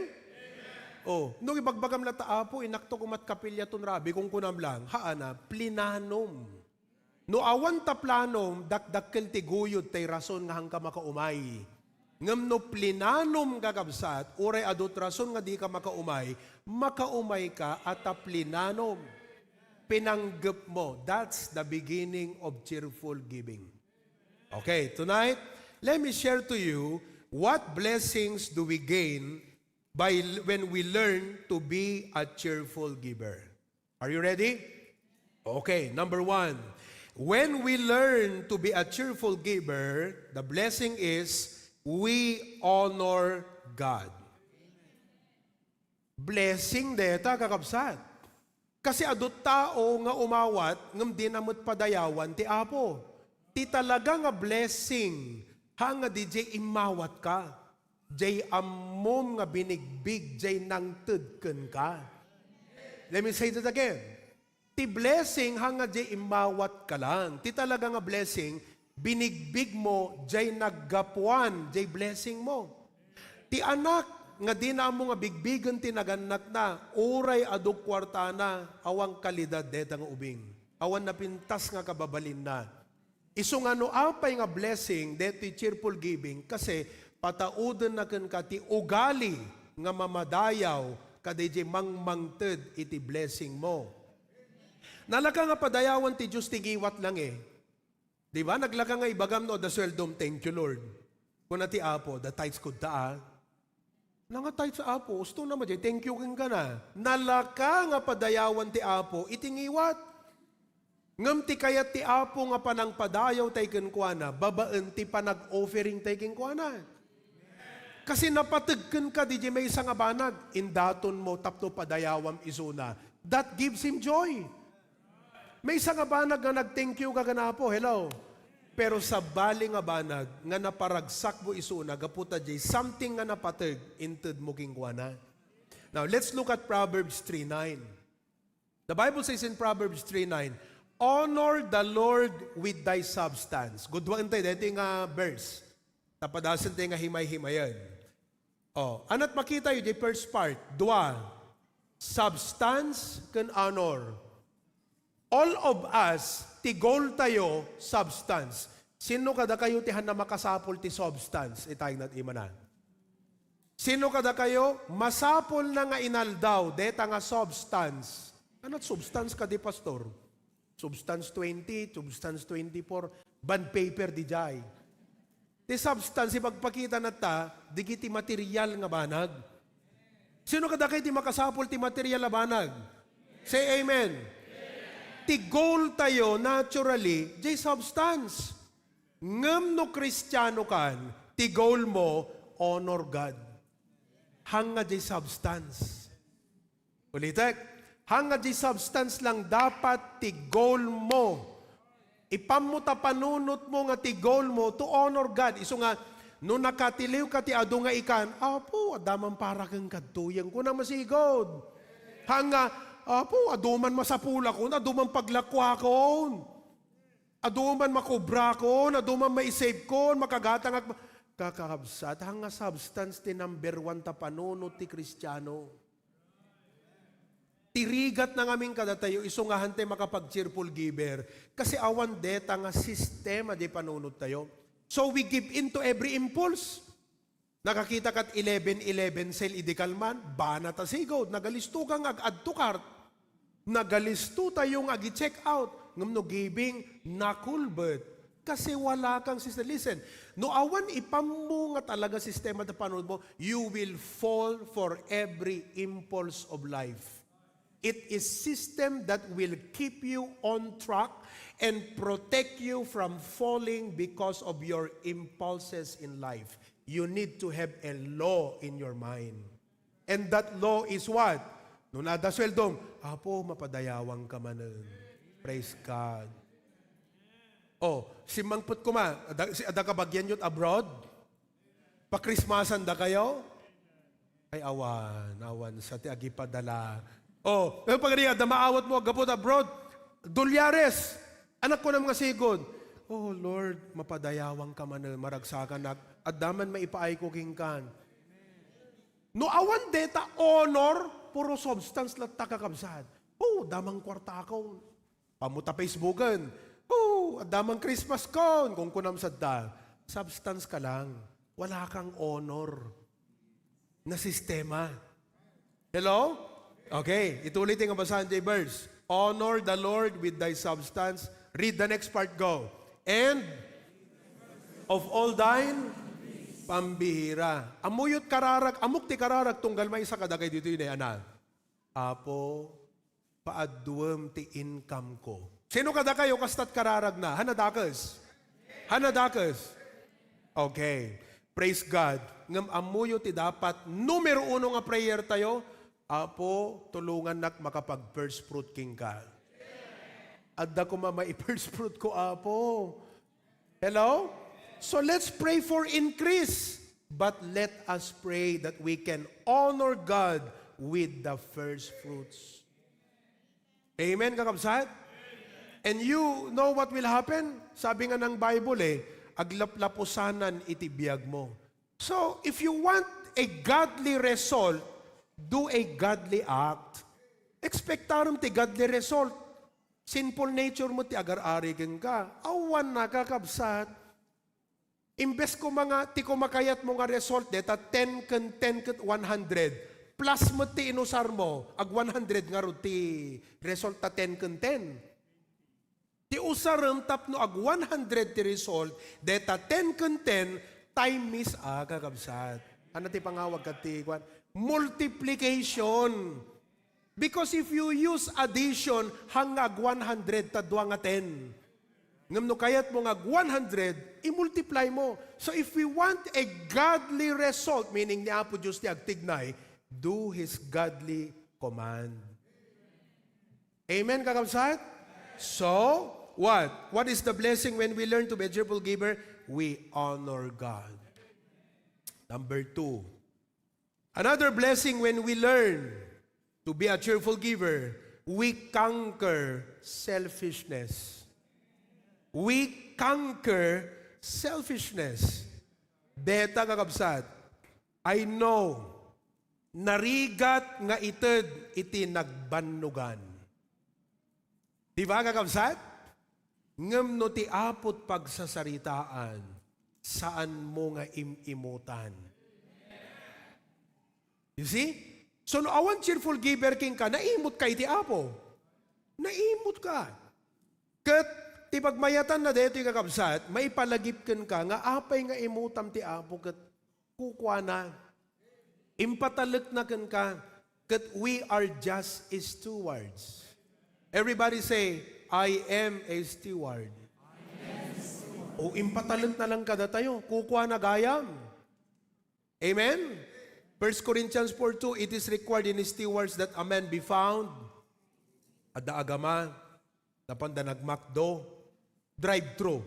Oh, no ibagbagam latta, "Apo, inakto komat kapilya ton rabii," kunkunam lang, haana, plinanom. No awan ta planom, dakdakkel ti guyod tay rason nga haanka makaumay. Ngem no plinanom, kakabsat, uray adu ti rason nga dika makaumay, makaumayka a ta plinanom. Pinanggep mo. That's the beginning of cheerful giving. Okay, tonight, let me share to you what blessings do we gain by l-, when we learn to be a cheerful giver. Are you ready? Okay, number one, when we learn to be a cheerful giver, the blessing is we honor God. Blessing deta, kakabsat. Kasi adu tao nga umawat ngem dina met padayawan ti Apo. Ti talaga nga blessing, haan nga didiay immawatka. Diay ammom nga binigbig diay nangted kenka. Let me say that again. Ti blessing, haan nga diay immawatka lang. Ti talaga nga blessing, binigbig mo diay naggapuan diay blessing mo. Ti anak nga dina ammo nga bigbigen ti nagannakna, uray adu kuartana, awan kalidad deta nga ubing. Awan napintas nga kababalinna. Isu nga no apay nga blessing detoy cheerful giving, kasi pataudenna kenka ti ugali nga mamadayaw kadaydiay mangmangted iti blessing mo. Nalaka nga padayawan ti Dios ti ngiwat lang eh. Di ba? Naglaka nga ibagam no adda sueldom, "Thank you, Lord." Kuna ti Apo, "The tithes kudta, ah." Nanga-tithes, Apo, usto na madi, thank you kenka na. Nalaka nga padayawan ti Apo iti ngiwat. Ngem ti kayat ti Apo nga panangpadayaw tay kenkuana, babaen ti panag-offering tay kenkuana. Kasi napateg kenka diay maysa nga banag, indaton mo tapno padayawam isuna. That gives him joy. Maysa nga banag nga nag-thank you ka ken Apo, hello? Pero sabali nga banag nga naparagsakmo isuna gapu ta diay something nga napateg, inted mo kenkuana. Now, let's look at Proverbs three nine. The Bible says in Proverbs three nine, "Honor the Lord with thy substance." Gudwaentayo daytoy nga verse. Tapadasen tayo nga himay-himayen. Oh, anat makita yu di first part? Dua. Substance ken honor. All of us, ti goal tayo, substance. Sino kadakayo ti hanna makasapul ti substance? Itay nat imana. Sino kadakayo? Masapul na nga inaldaw, deta nga substance. Anat substance ka di, Pastor? Substance twenty, substance twenty-four, bond paper di jay. Ti substance, ipagpakita na ta, dagiti material nga banag. Sino kadakayo ti makasapul ti material a banag? Say amen. Ti goal tayo, naturally, jay substance. Ngem no Kristiano kan, ti goal mo, honor God. Hanga jay substance. Ulitek, hanga jay substance lang dapat ti goal mo. Ipammo ta panunot mo nga ti goal mo to honor God. Isu nga, no nakatiliw ka ti adu nga ikan, "Apo, adda man para ken kadtoyen," kuna masigud. Hanga, "Apo, adu man masapulakon, adu man paglakuakon. Adu man makubrakon, adu man maisave kon, makagatangak." Kakabsat, hanga substance ti number one ta panunot ti Kristiano. Ti rigat na ngamin kadatayo, isu nga hantay makapag-cheerful giver. Kasi awan deta nga sistema di panunot tayo. So we give in to every impulse. Nakakita kat eleven eleven sale idi kalman, bana ta sigud, nagalisto ka nga ag-add to cart. Nagalisto tayo nga agi-check out. Ngem no giving, nakulbet. Kasi wala kang sistema. Listen, no awan ipammo nga talaga sistema ta panunot mo, you will fall for every impulse of life. It is system that will keep you on track and protect you from falling because of your impulses in life. You need to have a law in your mind. And that law is what? No adda sueldom, "Apo, mapadayawang ka manen." Praise God. Oh, simmangpet koma, adda, si, adda kabagian yot abroad? Pa-Christmasan dakayo? Ay, awan, awan sa ti agipadala. Oh, eh, pagari, adda maawat mo, aggapu abroad. Dolyares, anak ko na mga sigod. "Oh, Lord, mapadayawang ka man, eh, maragsakanak. Adda man maipaay ko kenkan." No awan deta honor, puro substance latta, kakabsat. Oh, damang kwarta ako. Pammo ta Facebooken. Oh, adda man Christmas kon, kunkunam sadta. Substance ka lang. Wala kang honor na sistema. Hello? Okay, ituloy ti nga basahan ti verse. "Honor the Lord with thy substance." Read the next part, go. "And of all thine," pambihira. Ammok ti kararag, ammok ti kararag tunggal maysa kadagiti ditoy ne, ana. "Apo, paaduem ti income ko." Sino kadakayo kastat kararagna? Hana dakes? Hana dakes? Okay. Praise God. Ngem ammoyo ti dapat numero uno nga prayer tayo, "Apo, tulongannak makapag first fruit kenka." Adda koma mai first fruit ko, Apo. Hello? So let's pray for increase. But let us pray that we can honor God with the first fruits. Amen, kakabsat? And you know what will happen? Sabi nga ng Bible eh, "Aglaplapusanan iti biag mo." So, if you want a godly result, do a godly act. Expectaram ti godly result. Sinful nature mo ti agar-ari kenka. Awan na, kakabsat. Imbes koma nga, ti kumakayat mo nga result, deta ten ken ten ket one hundred. Plus mo ti inusar mo, ag one hundred ngarud ti result ta ten ken ten. Ti usarem tapno ag one hundred ti result, deta ten ken ten, times, ah, kakabsat. Ano ti pangawag kat ti, kwan? Multiplication. Because if you use addition, hangag one hundred ta dua nga ten. Ngem no kayatmo nga ag one hundred, i-multiply mo. So if we want a godly result, meaning ni Apo Dios ti agtignay, do His godly command. Amen, kakabsat? So, what? What is the blessing when we learn to be a cheerful giver? We honor God. Number two, another blessing when we learn to be a cheerful giver, we conquer selfishness. We conquer selfishness. Deta, kakabsat, I know, narigat nga ited iti nagbannogan. Di ba, kakabsat? Ngem no ti Apo't pagsasaritaan, saanmo nga im-imutan. You see? So, no awan cheerful giver kenka, naimut ka iti Apo. Naimut ka. Ket ti pagmayatanna daytoy, kakabsat, maipalagip kenka nga apay nga imutam ti Apo ket kukuana. Impatalekna kenka ket we are just stewards. Everybody say, "I am a steward." O, impatalekna lang kadatayo. Kukuana gayam. Amen? First Corinthians four two, "It is required in stewards that a man be found." Adda agama, napanda nagmakdo, drive-thru.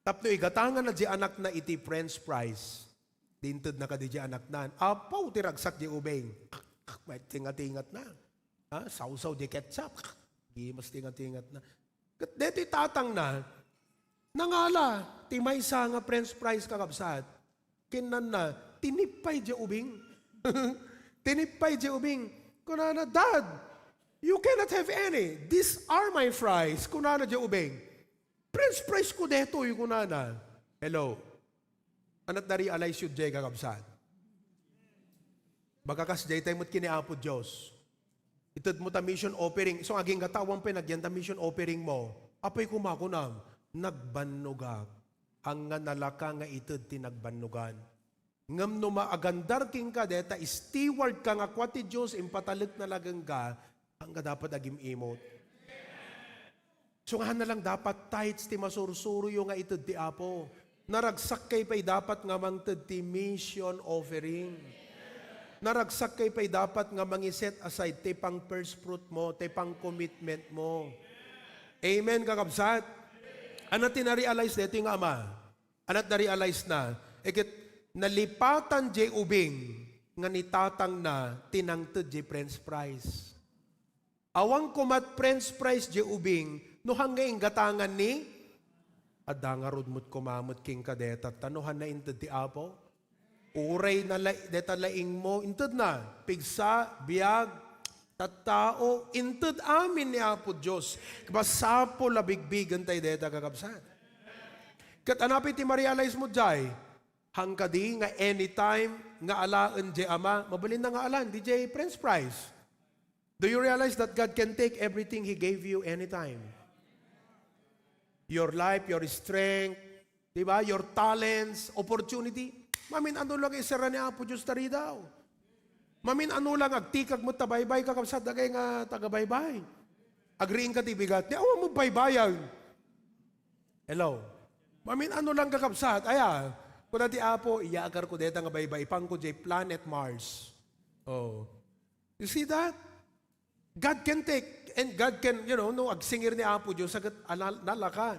Tapno igatanganna di anakna iti French fries. Di intedna kadi di anakna. Apaw ti ragsak di ubing. May tingat-tingat na. Ha? Sawsaw di ketchup. Gimas tingat-tingat na. Ket deti tatangna, nangala ti maysa nga French fries, kakabsat. Kinnanna, tinippay di ubing. Tinippay di ubing. Kunana, "Dad, you cannot have any. These are my fries." Kunana di ubing. "French fries ko detoy," kunana. Hello. Ania ti na-realize yu diay, kakabsat? Baka kasdiay tay met ken ni Apo Dios. Itedmo ta mission offering. Isu nga agingga ta awan pay nagyan ta mission offering mo. Apay koma kunam, nagbannogak. Ania nga nalaka nga ited ti nagbannogan. Ngem no maagandar kenka, deta steward ka nga kua ti Dios, impatalekna la kenka, ania nga dapat agim-imot. So, nga na lang dapat tithes ti masursuroyo nga ited ti Apo. Naragsakkay pay dapat nga mangted ti mission offering. Naragsakkay pay dapat nga mangi-set aside ti pang first fruit mo, ti pang commitment mo. Amen, kakabsat? Ania ti na-realize daytoy nga ama? Ania ti na-realize na? Iket nalipatan diay ubing nga ni tatangna ti nangted diay French fries. Awan komat French fries diay ubing no han nga inggatangan ni, adda ngarud met koma met kenka deta, ta no han nga inted ti Apo. Uray na la-, deta laingmo, intedna, pigsa, biag, tattao, inted amin ni Apo Dios. Masapul a bigbigentayo deta, kakabsat. Ket ania pay ti ma-realize mo diay? Han kadi nga anytime nga alaen diay ama, mabalinna nga alan, diay French fries. Do you realize that God can take everything He gave you anytime? Your life, your strength, di ba? Your talents, opportunity. Mamin-ano lang isera ni Apo Dios ta ridaw. Mamin-ano lang agtikag met ta baybay, kakabsat, dagay nga taga-baybay. Agriing ka ti bigat, ni awan mo baybayan. Hello? Mamin-ano lang, kakabsat, aya, kuna ti Apo, iyaakar ko deta nga baybay, ipan ko diay planet Mars. Oh. You see that? God can take, and God can, you know, no, agsingir ni Apo Dios, sagat, anal-, nalaka.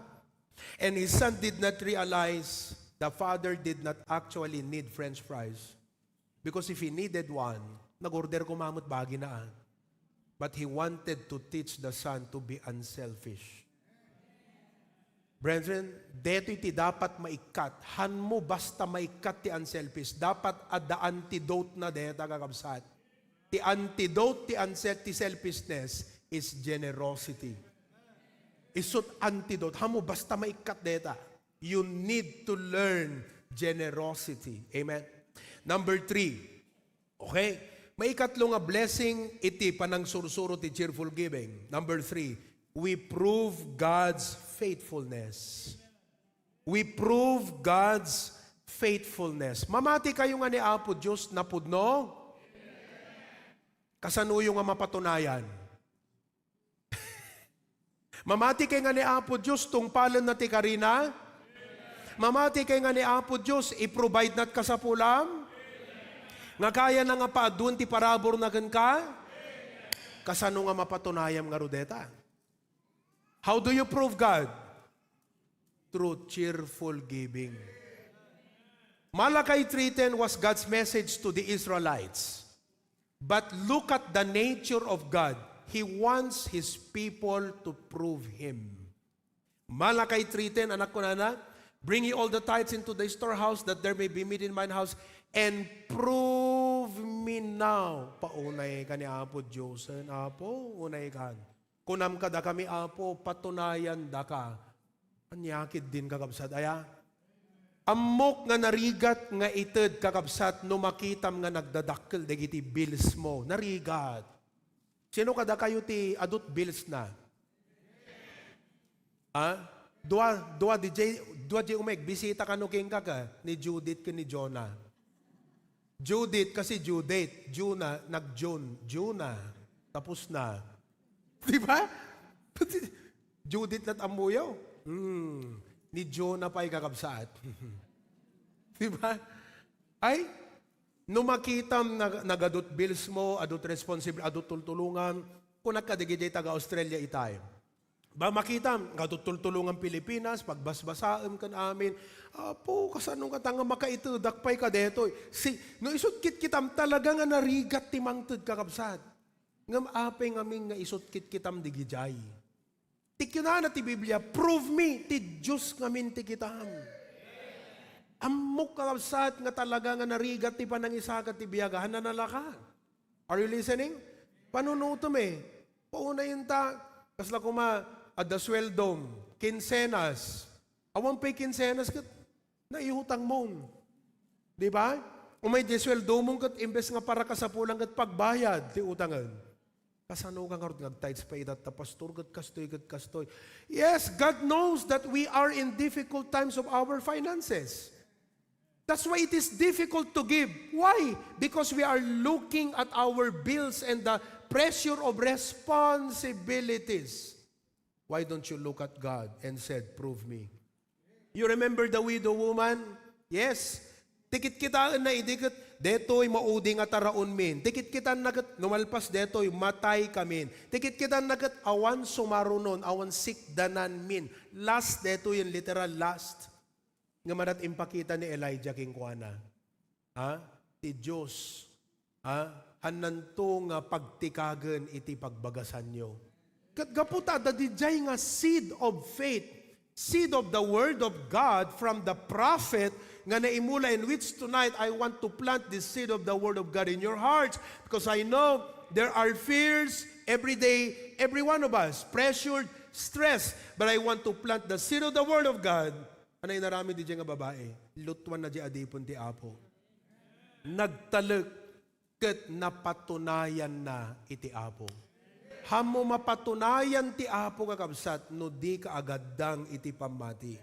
And his son did not realize the father did not actually need French fries. Because if he needed one, nag-order koma met bagina, ah. But he wanted to teach the son to be unselfish. Brethren, detoy ti dapat maikkat. Hanmo basta maikkat ti unselfish. Dapat adda antidote na deta, kakabsat. Ti antidote ti unsel-, ti selfishness is generosity. Isut antidote. Hanmo basta maikkat deta. You need to learn generosity. Amen? Number three. Okay? Maikatlo nga blessing iti panangsursuro ti cheerful giving. Number three, we prove God's faithfulness. We prove God's faithfulness. Mamati kayo nga ni Apo Dios napudno? Kasanoyo nga mapatunayan? Mamati kay nga ni Apo Dios, tungpalenna ti karina? Mamati kay nga ni Apo Dios, i-provide na ti kasapulam? Nga kayana nga paaduen ti paraburna kenka? Kasano nga mapatunayam ngarud deta? How do you prove God? Through cheerful giving. Malachi three ten was God's message to the Israelites. But look at the nature of God. He wants His people to prove Him. Malachi three ten, anak, kunana, "Bring ye all the tithes into the storehouse, that there may be meat in mine house, and prove me now." Paunay ka ni Apo Dios, Apo, unay kan. Kunam kadakami, Apo, patunayan daka. Ania ketdin, kakabsat, aya? Ammok nga narigat nga ited, kakabsat, no makitam nga nagdadakkel dagiti bills mo. Narigat. Sino kadakayo ti adut bills na? Ha? Dua, dua di jay, dua jay umay agbisita kano kenka ka, ni Judith ken ni Jonah. Judith kasi due date, June na, nag-June, June na, tapos na. Di ba? Judith lat ammoyo. Hmm. Ni Jonah pay, kakabsat. Di ba? Ay, no makitam nag-, nagadut bills mo, adut responsible, adut tultulongan, kunak kadagiti taga Australia itay. Ba, makitam, nga tutultulongan Pilipinas, pagbasbasaem ken amin. Apo, kasano nga ta nga makaitedak pay kadetoy? Si, no isut kitkitam, talaga nga narigat ti mangted, kakabsat. Ngem apay ngamin nga isut kitkitam digijay? Ti kinana ti Biblia, "Prove me," ti Dios ngamin ti kitam. Ammok, kakabsat, nga talaga nga narigat ti panangisaka ti biag, hananalaka. Are you listening? Panunutem eh. Paunayenta, kasla koma, adda sweldom, kinsenas. Awan pay kinsenas ket naihutangmon. Di ba? Umay di sweldom ket imbes nga para kasapulan ket pagbayad ti utangen. Kasano ka ngarud nga agtithes pay itatta, "Pastor, ket kastoy, ket kastoy." Yes, God knows that we are in difficult times of our finances. That's why it is difficult to give. Why? Because we are looking at our bills and the pressure of responsibilities. Why don't you look at God and said, "Prove me"? You remember the widow woman? Yes. Ti kitkitaenna idi ket, "Detoy maudi nga taraonmin." Ti kitkitanna ket, "No malpas detoy, mataykamin." Ti kitkitanna ket, "Awan sumarunon, awan sikdananmin." Last detoy, literal last. Nga madat impakita ni Elijah kenkuana. Ha? Ti Dios. Ha? Hananto nga pagtikagen iti pagbagasanyo. Ket gapu ta adda didiay nga seed of faith, seed of the word of God from the prophet nga naimula, in which tonight I want to plant the seed of the word of God in your hearts, because I know there are fears every day, every one of us, pressured, stressed, but I want to plant the seed of the word of God. Ania inaramid didiay nga babai? Lutuanna diay adipen ti Apo. Nagtalek ket napatunayanna iti Apo. Hammo mapatunayan ti Apo, kakabsat, no dika agaddang iti pammati.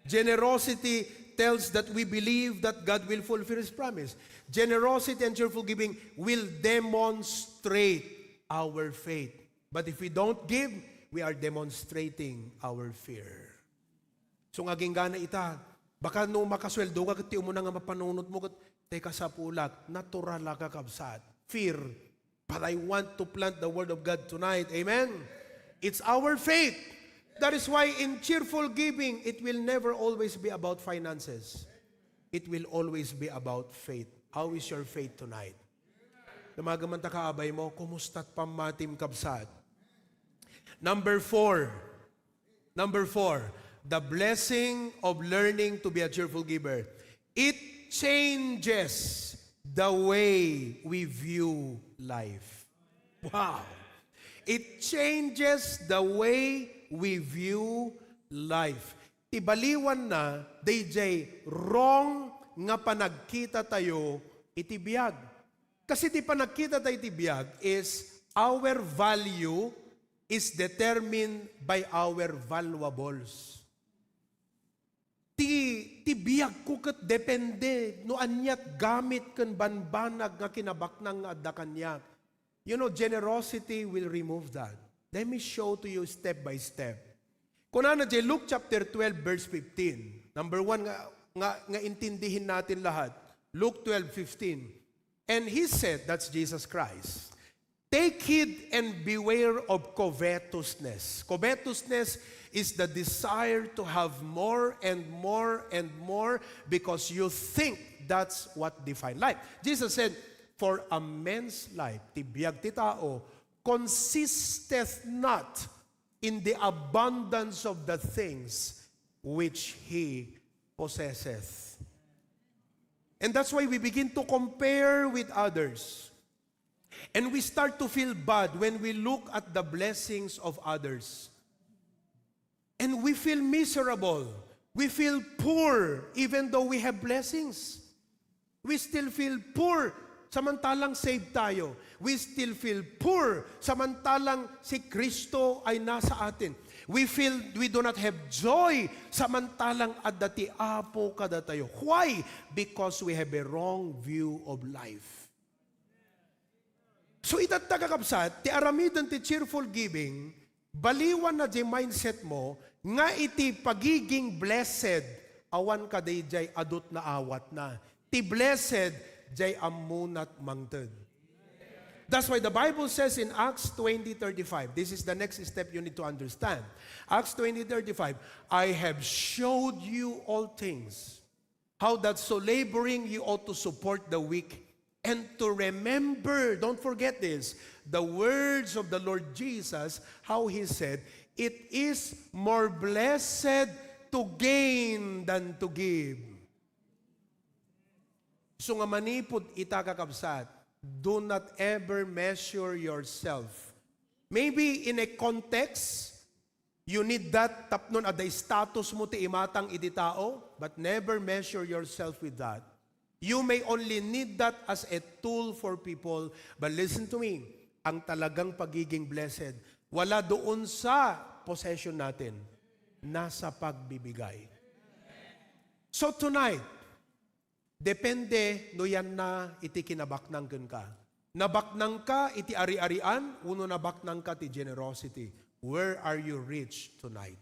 Generosity tells that we believe that God will fulfill His promise. Generosity and cheerful giving will demonstrate our faith. But if we don't give, we are demonstrating our fear. So, nga agingga ita, baka no makasweldo ka ket ti umuna nga mapanunot mo ket, "Teka, sapulak, natural a, kakabsat. Fear. But I want to plant the word of God tonight." Amen? It's our faith. That is why in cheerful giving, it will never always be about finances. It will always be about faith. How is your faith tonight? Damagan man ta kaabay mo, kumusta't pammatim, kabsat? Number four. Number four, the blessing of learning to be a cheerful giver. It changes the way we view life. Wow! It changes the way we view life. Ti baliwanna, daydiay wrong nga panagkita tayo iti biag. Kasi ti panagkita tayo iti biag is our value is determined by our valuables. Ti, ti biagko ket depende no aniat gamit ken banbanag nga kinabaknang nga adda kaniak. You know, generosity will remove that. Let me show to you step by step. Kunana diay Luke chapter twelve, verse fifteen. Number one nga, nga, nga intindihin natin lahat. Luke twelve fifteen. And he said, that's Jesus Christ, "Take heed and beware of covetousness." Covetousness is the desire to have more and more and more because you think that's what define life. Jesus said, "For a man's life," ti biag ti tao, "consisteth not in the abundance of the things which he possesseth." And that's why we begin to compare with others. And we start to feel bad when we look at the blessings of others. And we feel miserable. We feel poor even though we have blessings. We still feel poor samantalang saved tayo. We still feel poor samantalang si Kristo ay nasa atin. We feel we do not have joy samantalang adda ti Apo kadatayo. Why? Because we have a wrong view of life. So, itatta, kakabsat, ti aramiden ti cheerful giving, baliwanna diay mindset mo nga iti pagiging blessed, awan kadaydiay adut naawatna. Ti blessed, diay ammonat mangted. That's why the Bible says in Acts twenty thirty-five, this is the next step you need to understand. Acts twenty thirty-five, "I have showed you all things, how that so laboring you ought to support the weak, and to remember," don't forget this, the words of the Lord Jesus, how he said, "It is more blessed to gain than to give." So nga manipud ita, kakabsat, do not ever measure yourself. Maybe in a context, you need that tapno adda status mo ti imatang iti tao, but never measure yourself with that. You may only need that as a tool for people, but listen to me, ang talagang pagiging blessed, wala doon sa possession natin, nasa pagbibigay. So tonight, depende no yan na iti kinabaknang kenka. Nabaknangka iti ari-arian, wenno nabaknangka ti generosity? Where are you rich tonight?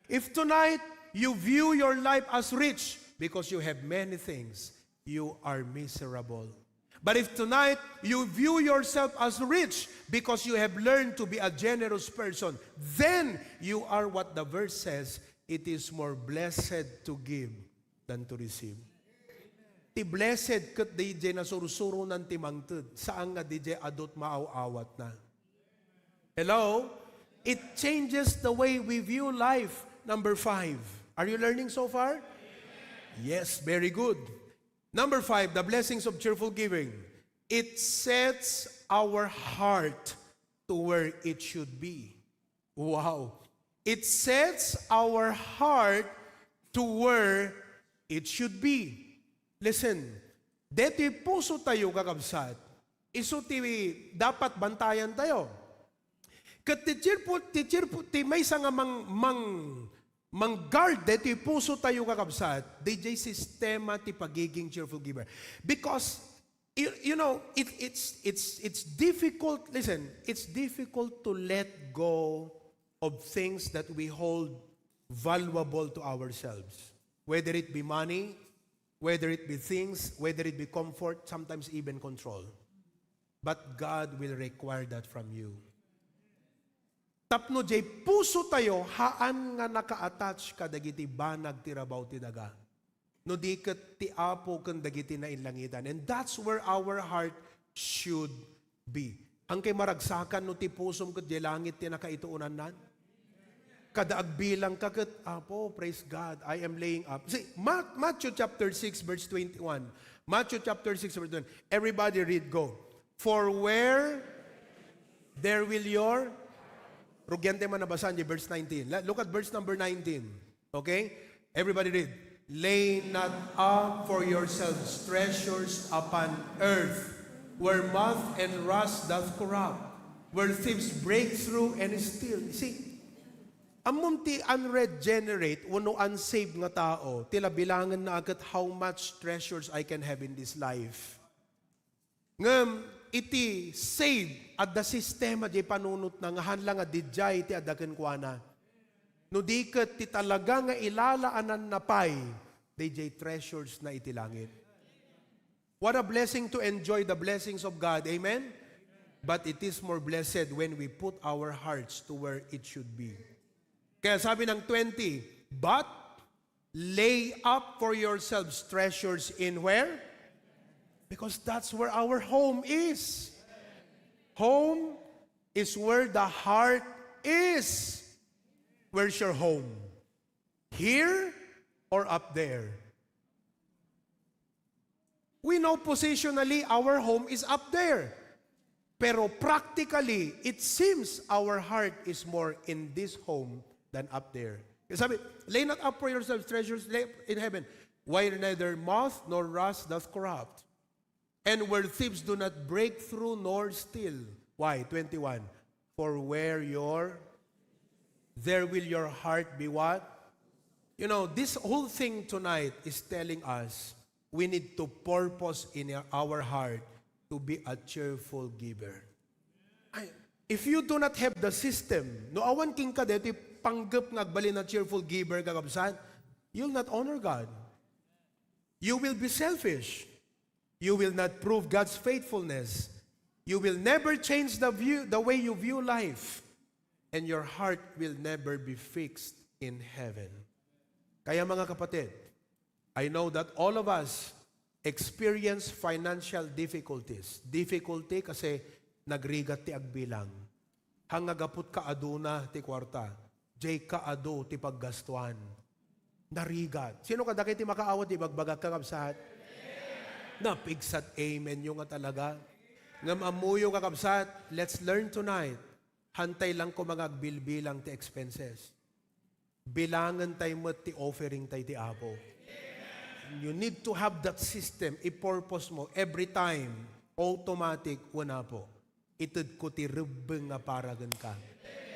If tonight you view your life as rich because you have many things, you are miserable. But if tonight you view yourself as rich because you have learned to be a generous person, then you are what the verse says, "It is more blessed to give than to receive." Ti blessed ket diay nasursuronan ti mangted, saan nga diay adut maaw-awatna. Hello? It changes the way we view life. Number five. Are you learning so far? Yes, very good. Number five, the blessings of cheerful giving. It sets our heart to where it should be. Wow. It sets our heart to where it should be. Listen, deti puso tayo, kakabsat, isu ti dapat bantayan tayo. Ket ti cheerful, ti cheerful, ti maysa nga mang, mang, mang-guard deti puso tayo, kakabsat, diay sistema ti pagiging cheerful giver. Because you, you know, it, it's, it's, it's difficult, listen, it's difficult to let go of things that we hold valuable to ourselves. Whether it be money, whether it be things, whether it be comfort, sometimes even control. But God will require that from you. Tapno diay puso tayo, haan nga naka-attach kadagiti banag ti rabaw ti daga. No di ket ti Apo ken dagiti nainlangitan. And that's where our heart should be. Hankay maragsakan no ti pusom ket diay langit ti nakaituonannan? Kada agbilangka ket, "Apo, praise God, I am laying up." See, Ma-, Matthew chapter six, verse twenty-one. Matthew chapter six, verse twenty. Everybody read, go. "For where there will your," rugiante man nabasaan diay verse nineteen. La-, look at verse number nineteen. Okay? Everybody read. "Lay not up for yourselves treasures upon earth, where moth and rust doth corrupt, where thieves break through and steal." See, ammom ti unregenerate wenno unsaved nga tao, ti la bilangenna a ket, "How much treasures I can have in this life." Ngem, iti save, adda sistema diay panunotna nga haan la nga diay ti adda kenkuana. No di ket ti talaga nga ilalaananna pay, daydiay treasures na iti langit. What a blessing to enjoy the blessings of God. Amen? But it is more blessed when we put our hearts to where it should be. Kaya sabi ng twenty, "But lay up for yourselves treasures in where?" Because that's where our home is. Home is where the heart is. Where's your home? Here or up there? We know positionally our home is up there. Pero practically, it seems our heart is more in this home than up there. Sabi, "Lay not up for yourselves treasures lay in heaven, where neither moth nor rust doth corrupt, and where thieves do not break through nor steal." Why? Twenty-one. "For where your, there will your heart be what?" You know, this whole thing tonight is telling us we need to purpose in our heart to be a cheerful giver. Ay, if you do not have the system, no awan kenka daytoy panggep nga agbalin a cheerful giver, kakabsat, you'll not honor God. You will be selfish. You will not prove God's faithfulness. You will never change the view, the way you view life. And your heart will never be fixed in heaven. Kaya, mga kapatid, I know that all of us experience financial difficulties. Difficulty kasi nagrigat ti agbilang. Hanggapu't kaaduna ti kuarta, diay kaadu ti paggastuan. Narigat. Sino kadagiti makaawat ti ibagbagak, kakabsat? Napigsat amen yo nga talaga. Ngem ammoyo, kakabsat, let's learn tonight. Hantay lang ko mga agbilbilang ti expenses. Bilangen tay met ti offering tay ti Apo. You need to have that system. I-purpose mo every time, automatic, una po. Ited ko ti rebbeng nga para kenka.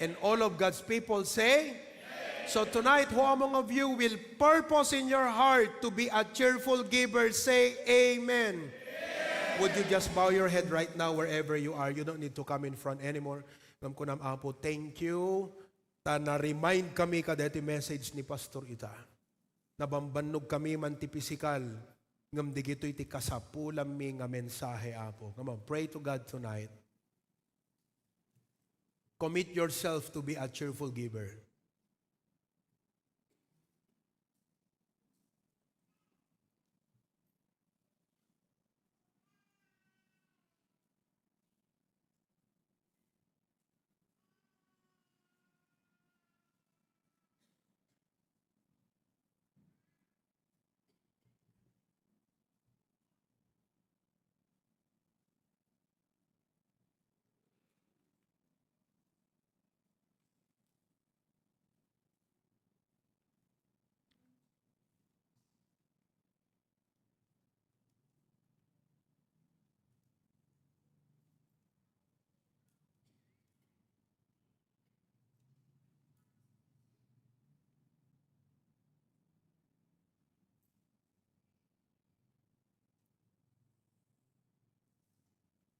And all of God's people say, so tonight, who among of you will purpose in your heart to be a cheerful giver? Say, "Amen." Would you just bow your head right now wherever you are? You don't need to come in front anymore. Ngem kunam, "Apo, thank you. Ta na-remind kami kadaytoy message ni Pastor ita. Nabambannog kami man ti pisikal, ngem digitoy ti kasapulanmi nga mensahe, Apo." Come on, pray to God tonight. Commit yourself to be a cheerful giver.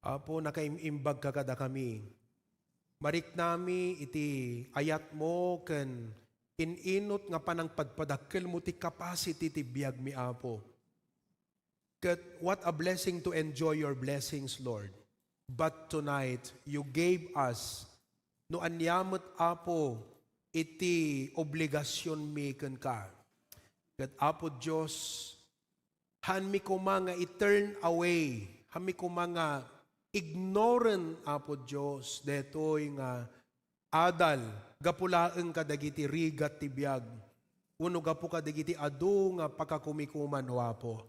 Apo, nakaim-imbag ka kadakami. Mariknami iti ayatmo ken in-inut nga panangpadpadakkelmo ti capacity ti biagmi, Apo. Ket what a blessing to enjoy your blessings, Lord. But tonight, you gave us no ania met, Apo, iti obligasionmi kenka. Ket, Apo Dios, haanmi koma nga i-turn away, haanmi koma nga ignoren, Apo Dios, daytoy nga adal gapu laeng kadagiti rigat ti biag, wenno gapu kadagiti adu nga pakakumikuman, O Apo.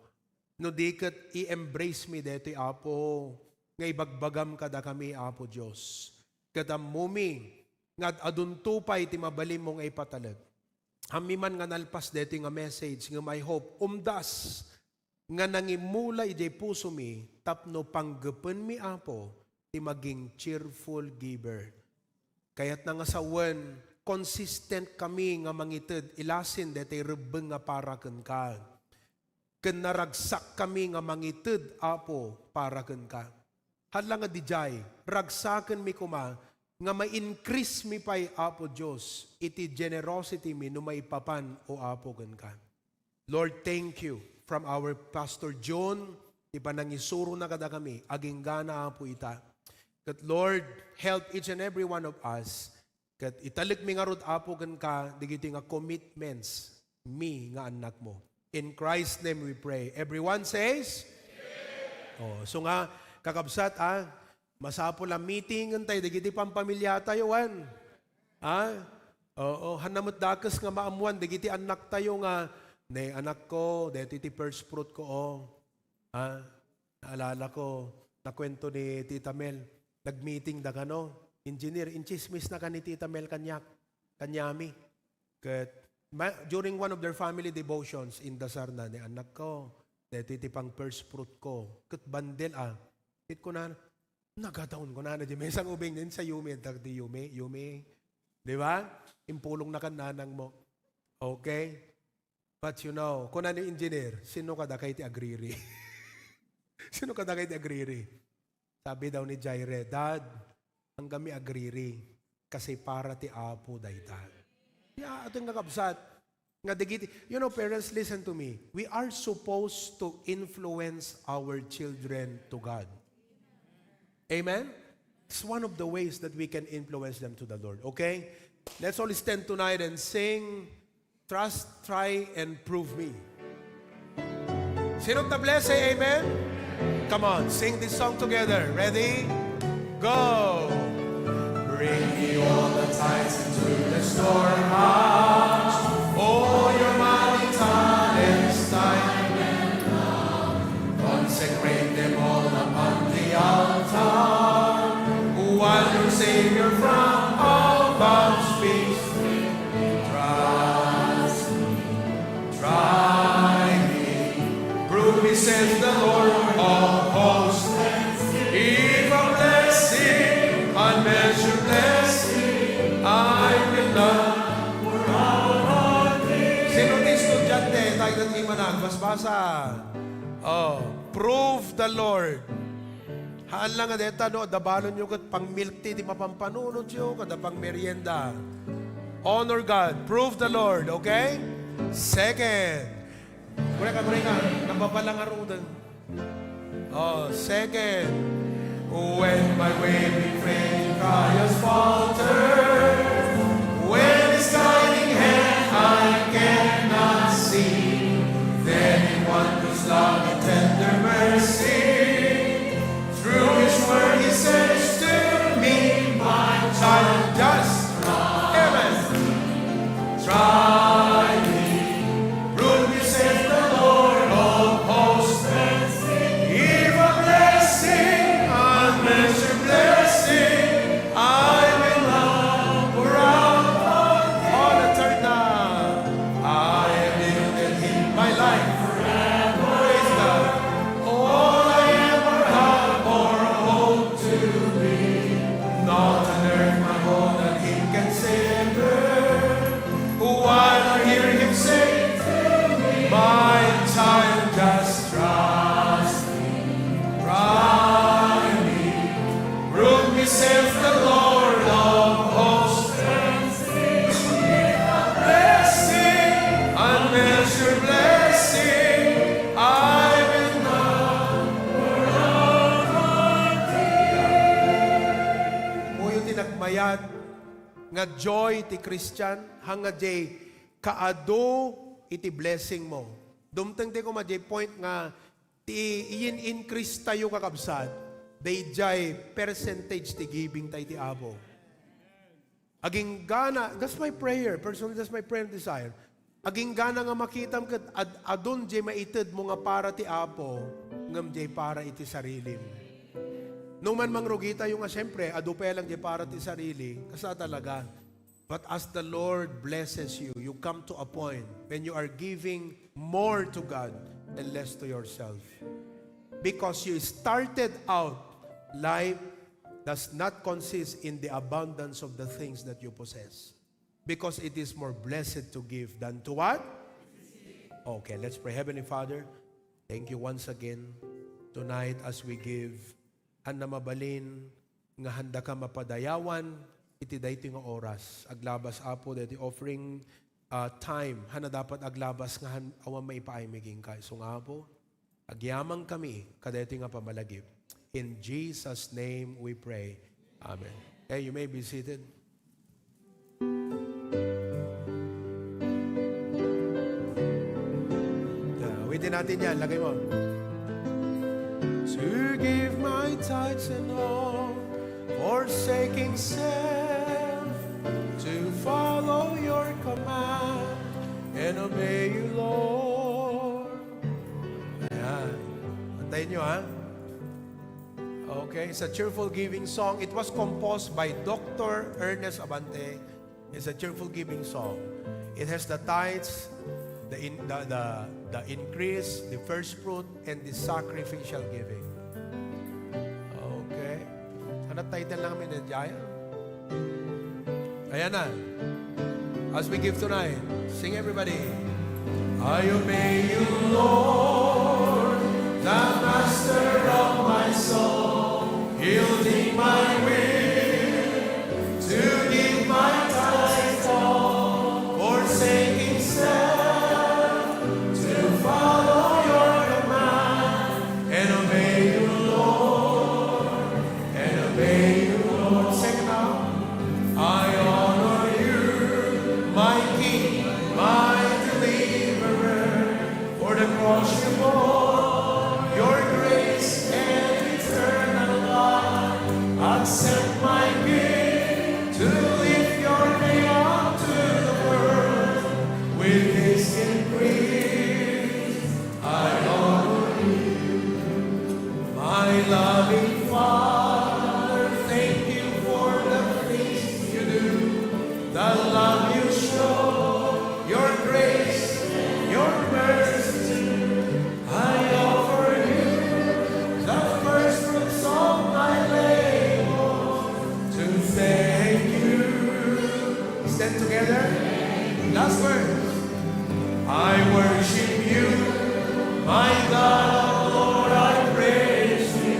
No di ket i-embrace mi daytoy, Apo, nga ibagbagam kadakami, Apo Dios. Ket ammomi nga ad-adunto pay ti mabalinmo nga ipatalek. Haanmi man nga nalpas daytoy nga message, ngem I hope, umdas nga nangimula idiay pusomi tapno panggepenmi, Apo, ti maging cheerful giver. Kayatna nga sawen, consistent kami nga mangited ilasin daytoy rebbeng nga para kenka. Ken naragsak kami nga mangited, Apo, para kenka. Hala nga dijay, ragsakenmi koma nga ma-increase mi pay, Apo Dios, iti generosity mi no maipapan, O Apo, kenka. Lord, thank you from our Pastor John, ti panangisurona kadakami, aginggana, Apo, ita. Ket Lord, help each and every one of us ket italekmi ngarud, Apo, kenka dagiti nga commitments mi nga annakmo. In Christ's name we pray. Everyone says? Oh, so nga, kakabsat, ah, masapul a meeting-en tayo dagiti pampamiliatayo, wen? Ah? Oo, hanna met dakes nga maammoan dagiti annaktayo nga, "Ne, anakko, daytoy ti first fruit ko, oh." Ah? Naalala ko, nakuento ni Tita Mel, nag-meeting da kano, engineer, intsismis na kan ni Tita Mel kaniak, kaniami. Ket ma-, during one of their family devotions, indasarna ni anakko, daytoy ti pang first fruit ko. Ket bandel, ah. Ket kunana, nagadaon kunana, di may isang ubing din sa Yumi, dagdi Yumi, Yumi. Di ba? Impulong na kan nanang mo. Okay? But you know, kuna ni engineer, "Sino kadakay ti agriri?" "Sino kadakay ti agriri?" Sabi daw ni Jaire, "Dad, anggami agriri, kasi para ti Apo dayta." Ya, ato nga kabsat, nga dagiti, you know, parents, listen to me. We are supposed to influence our children to God. Amen? It's one of the ways that we can influence them to the Lord. Okay? Let's all stand tonight and sing Trust, Try, and Prove Me. Sino ta bless, say amen? Come on, sing this song together. Ready? Go! Bring me all the tithes into the storehouse, all your money, talents, time, and love. Consecrate them all upon the altar, while your Savior from above speaks with me. Trust me, try me, prove me, says the Lord of hosts. If a blessing, unmeasured blessing, I will not pour out on thee. Sino ti estudiante? Tayo na ti manang basbasa. Oh, prove the Lord. Haan la nga deta, no, adda balonyo ket pang milk tea ti mapampanunotyo, kada pang merienda. Honor God. Prove the Lord, okay? Second. Kureka, kureka. Napapala ngaruden. Oh, second. When my waving faith trials falter, when His guiding hand I cannot see, then in one whose love and tender mercy through His word He says to me, "My child, just try." Amen. Try me, prove me, says the Lord of hosts. If a blessing, unmeasured blessing, I will not pour out on thee. All the third now. I have yielded Him my life. Praise God. All I ever have or hope to be, not on earth my all that He can savor. While I hear Him say to me, "My child, just trust me, try me, prove me," says the Lord of hosts. Blessing, unmeasured blessing, I will not pour out on thee. Muyo ti nagmayat nga joy ti Christian, haan nga diay kaadu iti blessing mo. Dumteng ti koma diay point nga ti iyin-increase tayo, kakabsat, daydiay percentage ti giving tayo ti Apo. Aginggana, that's my prayer. Personally, that's my prayer and desire. Aginggana nga makitam ket ad-, adun diay maited mo nga para ti Apo, ngem diay para iti sarilim. No man mangrugi tayo nga, siyempre, adu pay lang diay para ti sarili, kasta talaga. But as the Lord blesses you, you come to a point when you are giving more to God and less to yourself. Because you started out, life does not consist in the abundance of the things that you possess. Because it is more blessed to give than to what? Okay, let's pray. Heavenly Father, thank you once again tonight as we give. haanna mabalin nga haandaka mapadayawan iti daytoy nga oras. Aglabas, Apo, daytoy offering, ah, time, haanna dapat aglabas nga haan awan maipaaymi kenka. Isu nga, Apo, agyamankami kadaytoy nga pammalagip. In Jesus' name we pray. Amen. Okay, you may be seated. Yeah, awitin natin yan. Lagay mo. To give my tithes and all, forsaking self, to follow your command and obey you, Lord. Ayan. Antayin nyo, ha? Okay, it's a cheerful giving song. It was composed by Doctor Ernest Abante. It's a cheerful giving song. It has the tithes, the in-, the, the, the increase, the first fruit, and the sacrificial giving. Okay. Ano title namin ni Jaya? Ayan na. As we give tonight, sing, everybody. I obey you, Lord, the master of my soul, yielding my will to give my tithes all, forsaking self to follow your command and obey you, Lord, and obey you, Lord. Sing now. I honor you, my King, my Deliverer, for the cross you bore, your grace and eternal life. Accept my gift to lift your name up to the world. With this increase, I honor you. My loving Father, thank you for the things you do, the love you show, your grace, your mercy. I offer you the first fruits of my labor to thank you. Stand together. Last verse. I worship you, my God, Lord, I praise you.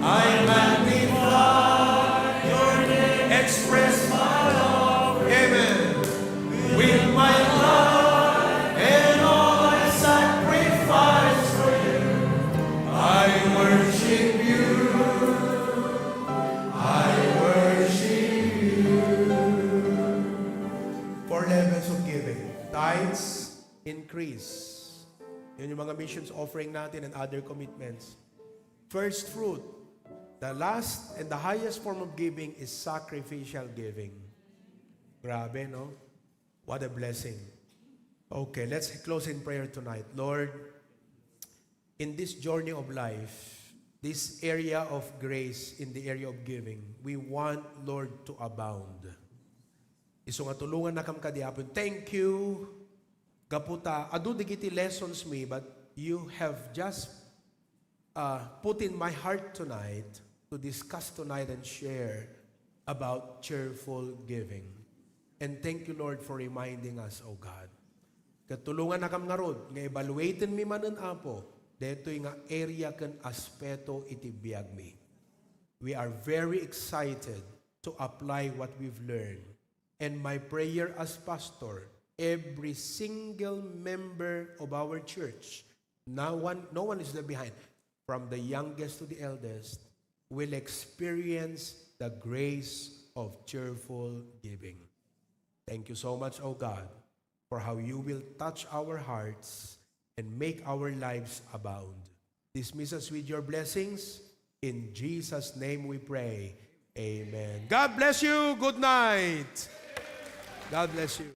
I magnify your name, express my love. Amen. With my life and all I sacrifice for you, I worship you. I worship you. Four levels of giving. Tithes, increase. Yun yung mga missions offering natin and other commitments. First fruit, the last and the highest form of giving is sacrificial giving. Grabe, no? What a blessing. Okay, let's close in prayer tonight. Lord, in this journey of life, this area of grace, in the area of giving, we want, Lord, to abound. Isu nga tulongannakam kadi, Apo. Thank you. Gapu ta, adu dagiti lessons mi, but you have just, uh, put in my heart tonight to discuss tonight and share about cheerful giving. And thank you, Lord, for reminding us, O God. Ket tulongannakam ngarud nga evaluatenmi manen, Apo, daytoy nga area ken aspeto iti biagmi. We are very excited to apply what we've learned. And my prayer as pastor, every single member of our church, no one, no one is left behind, from the youngest to the eldest, will experience the grace of cheerful giving. Thank you so much, O God, for how you will touch our hearts and make our lives abound. Dismiss us with your blessings. In Jesus' name we pray. Amen. God bless you. Good night. God bless you.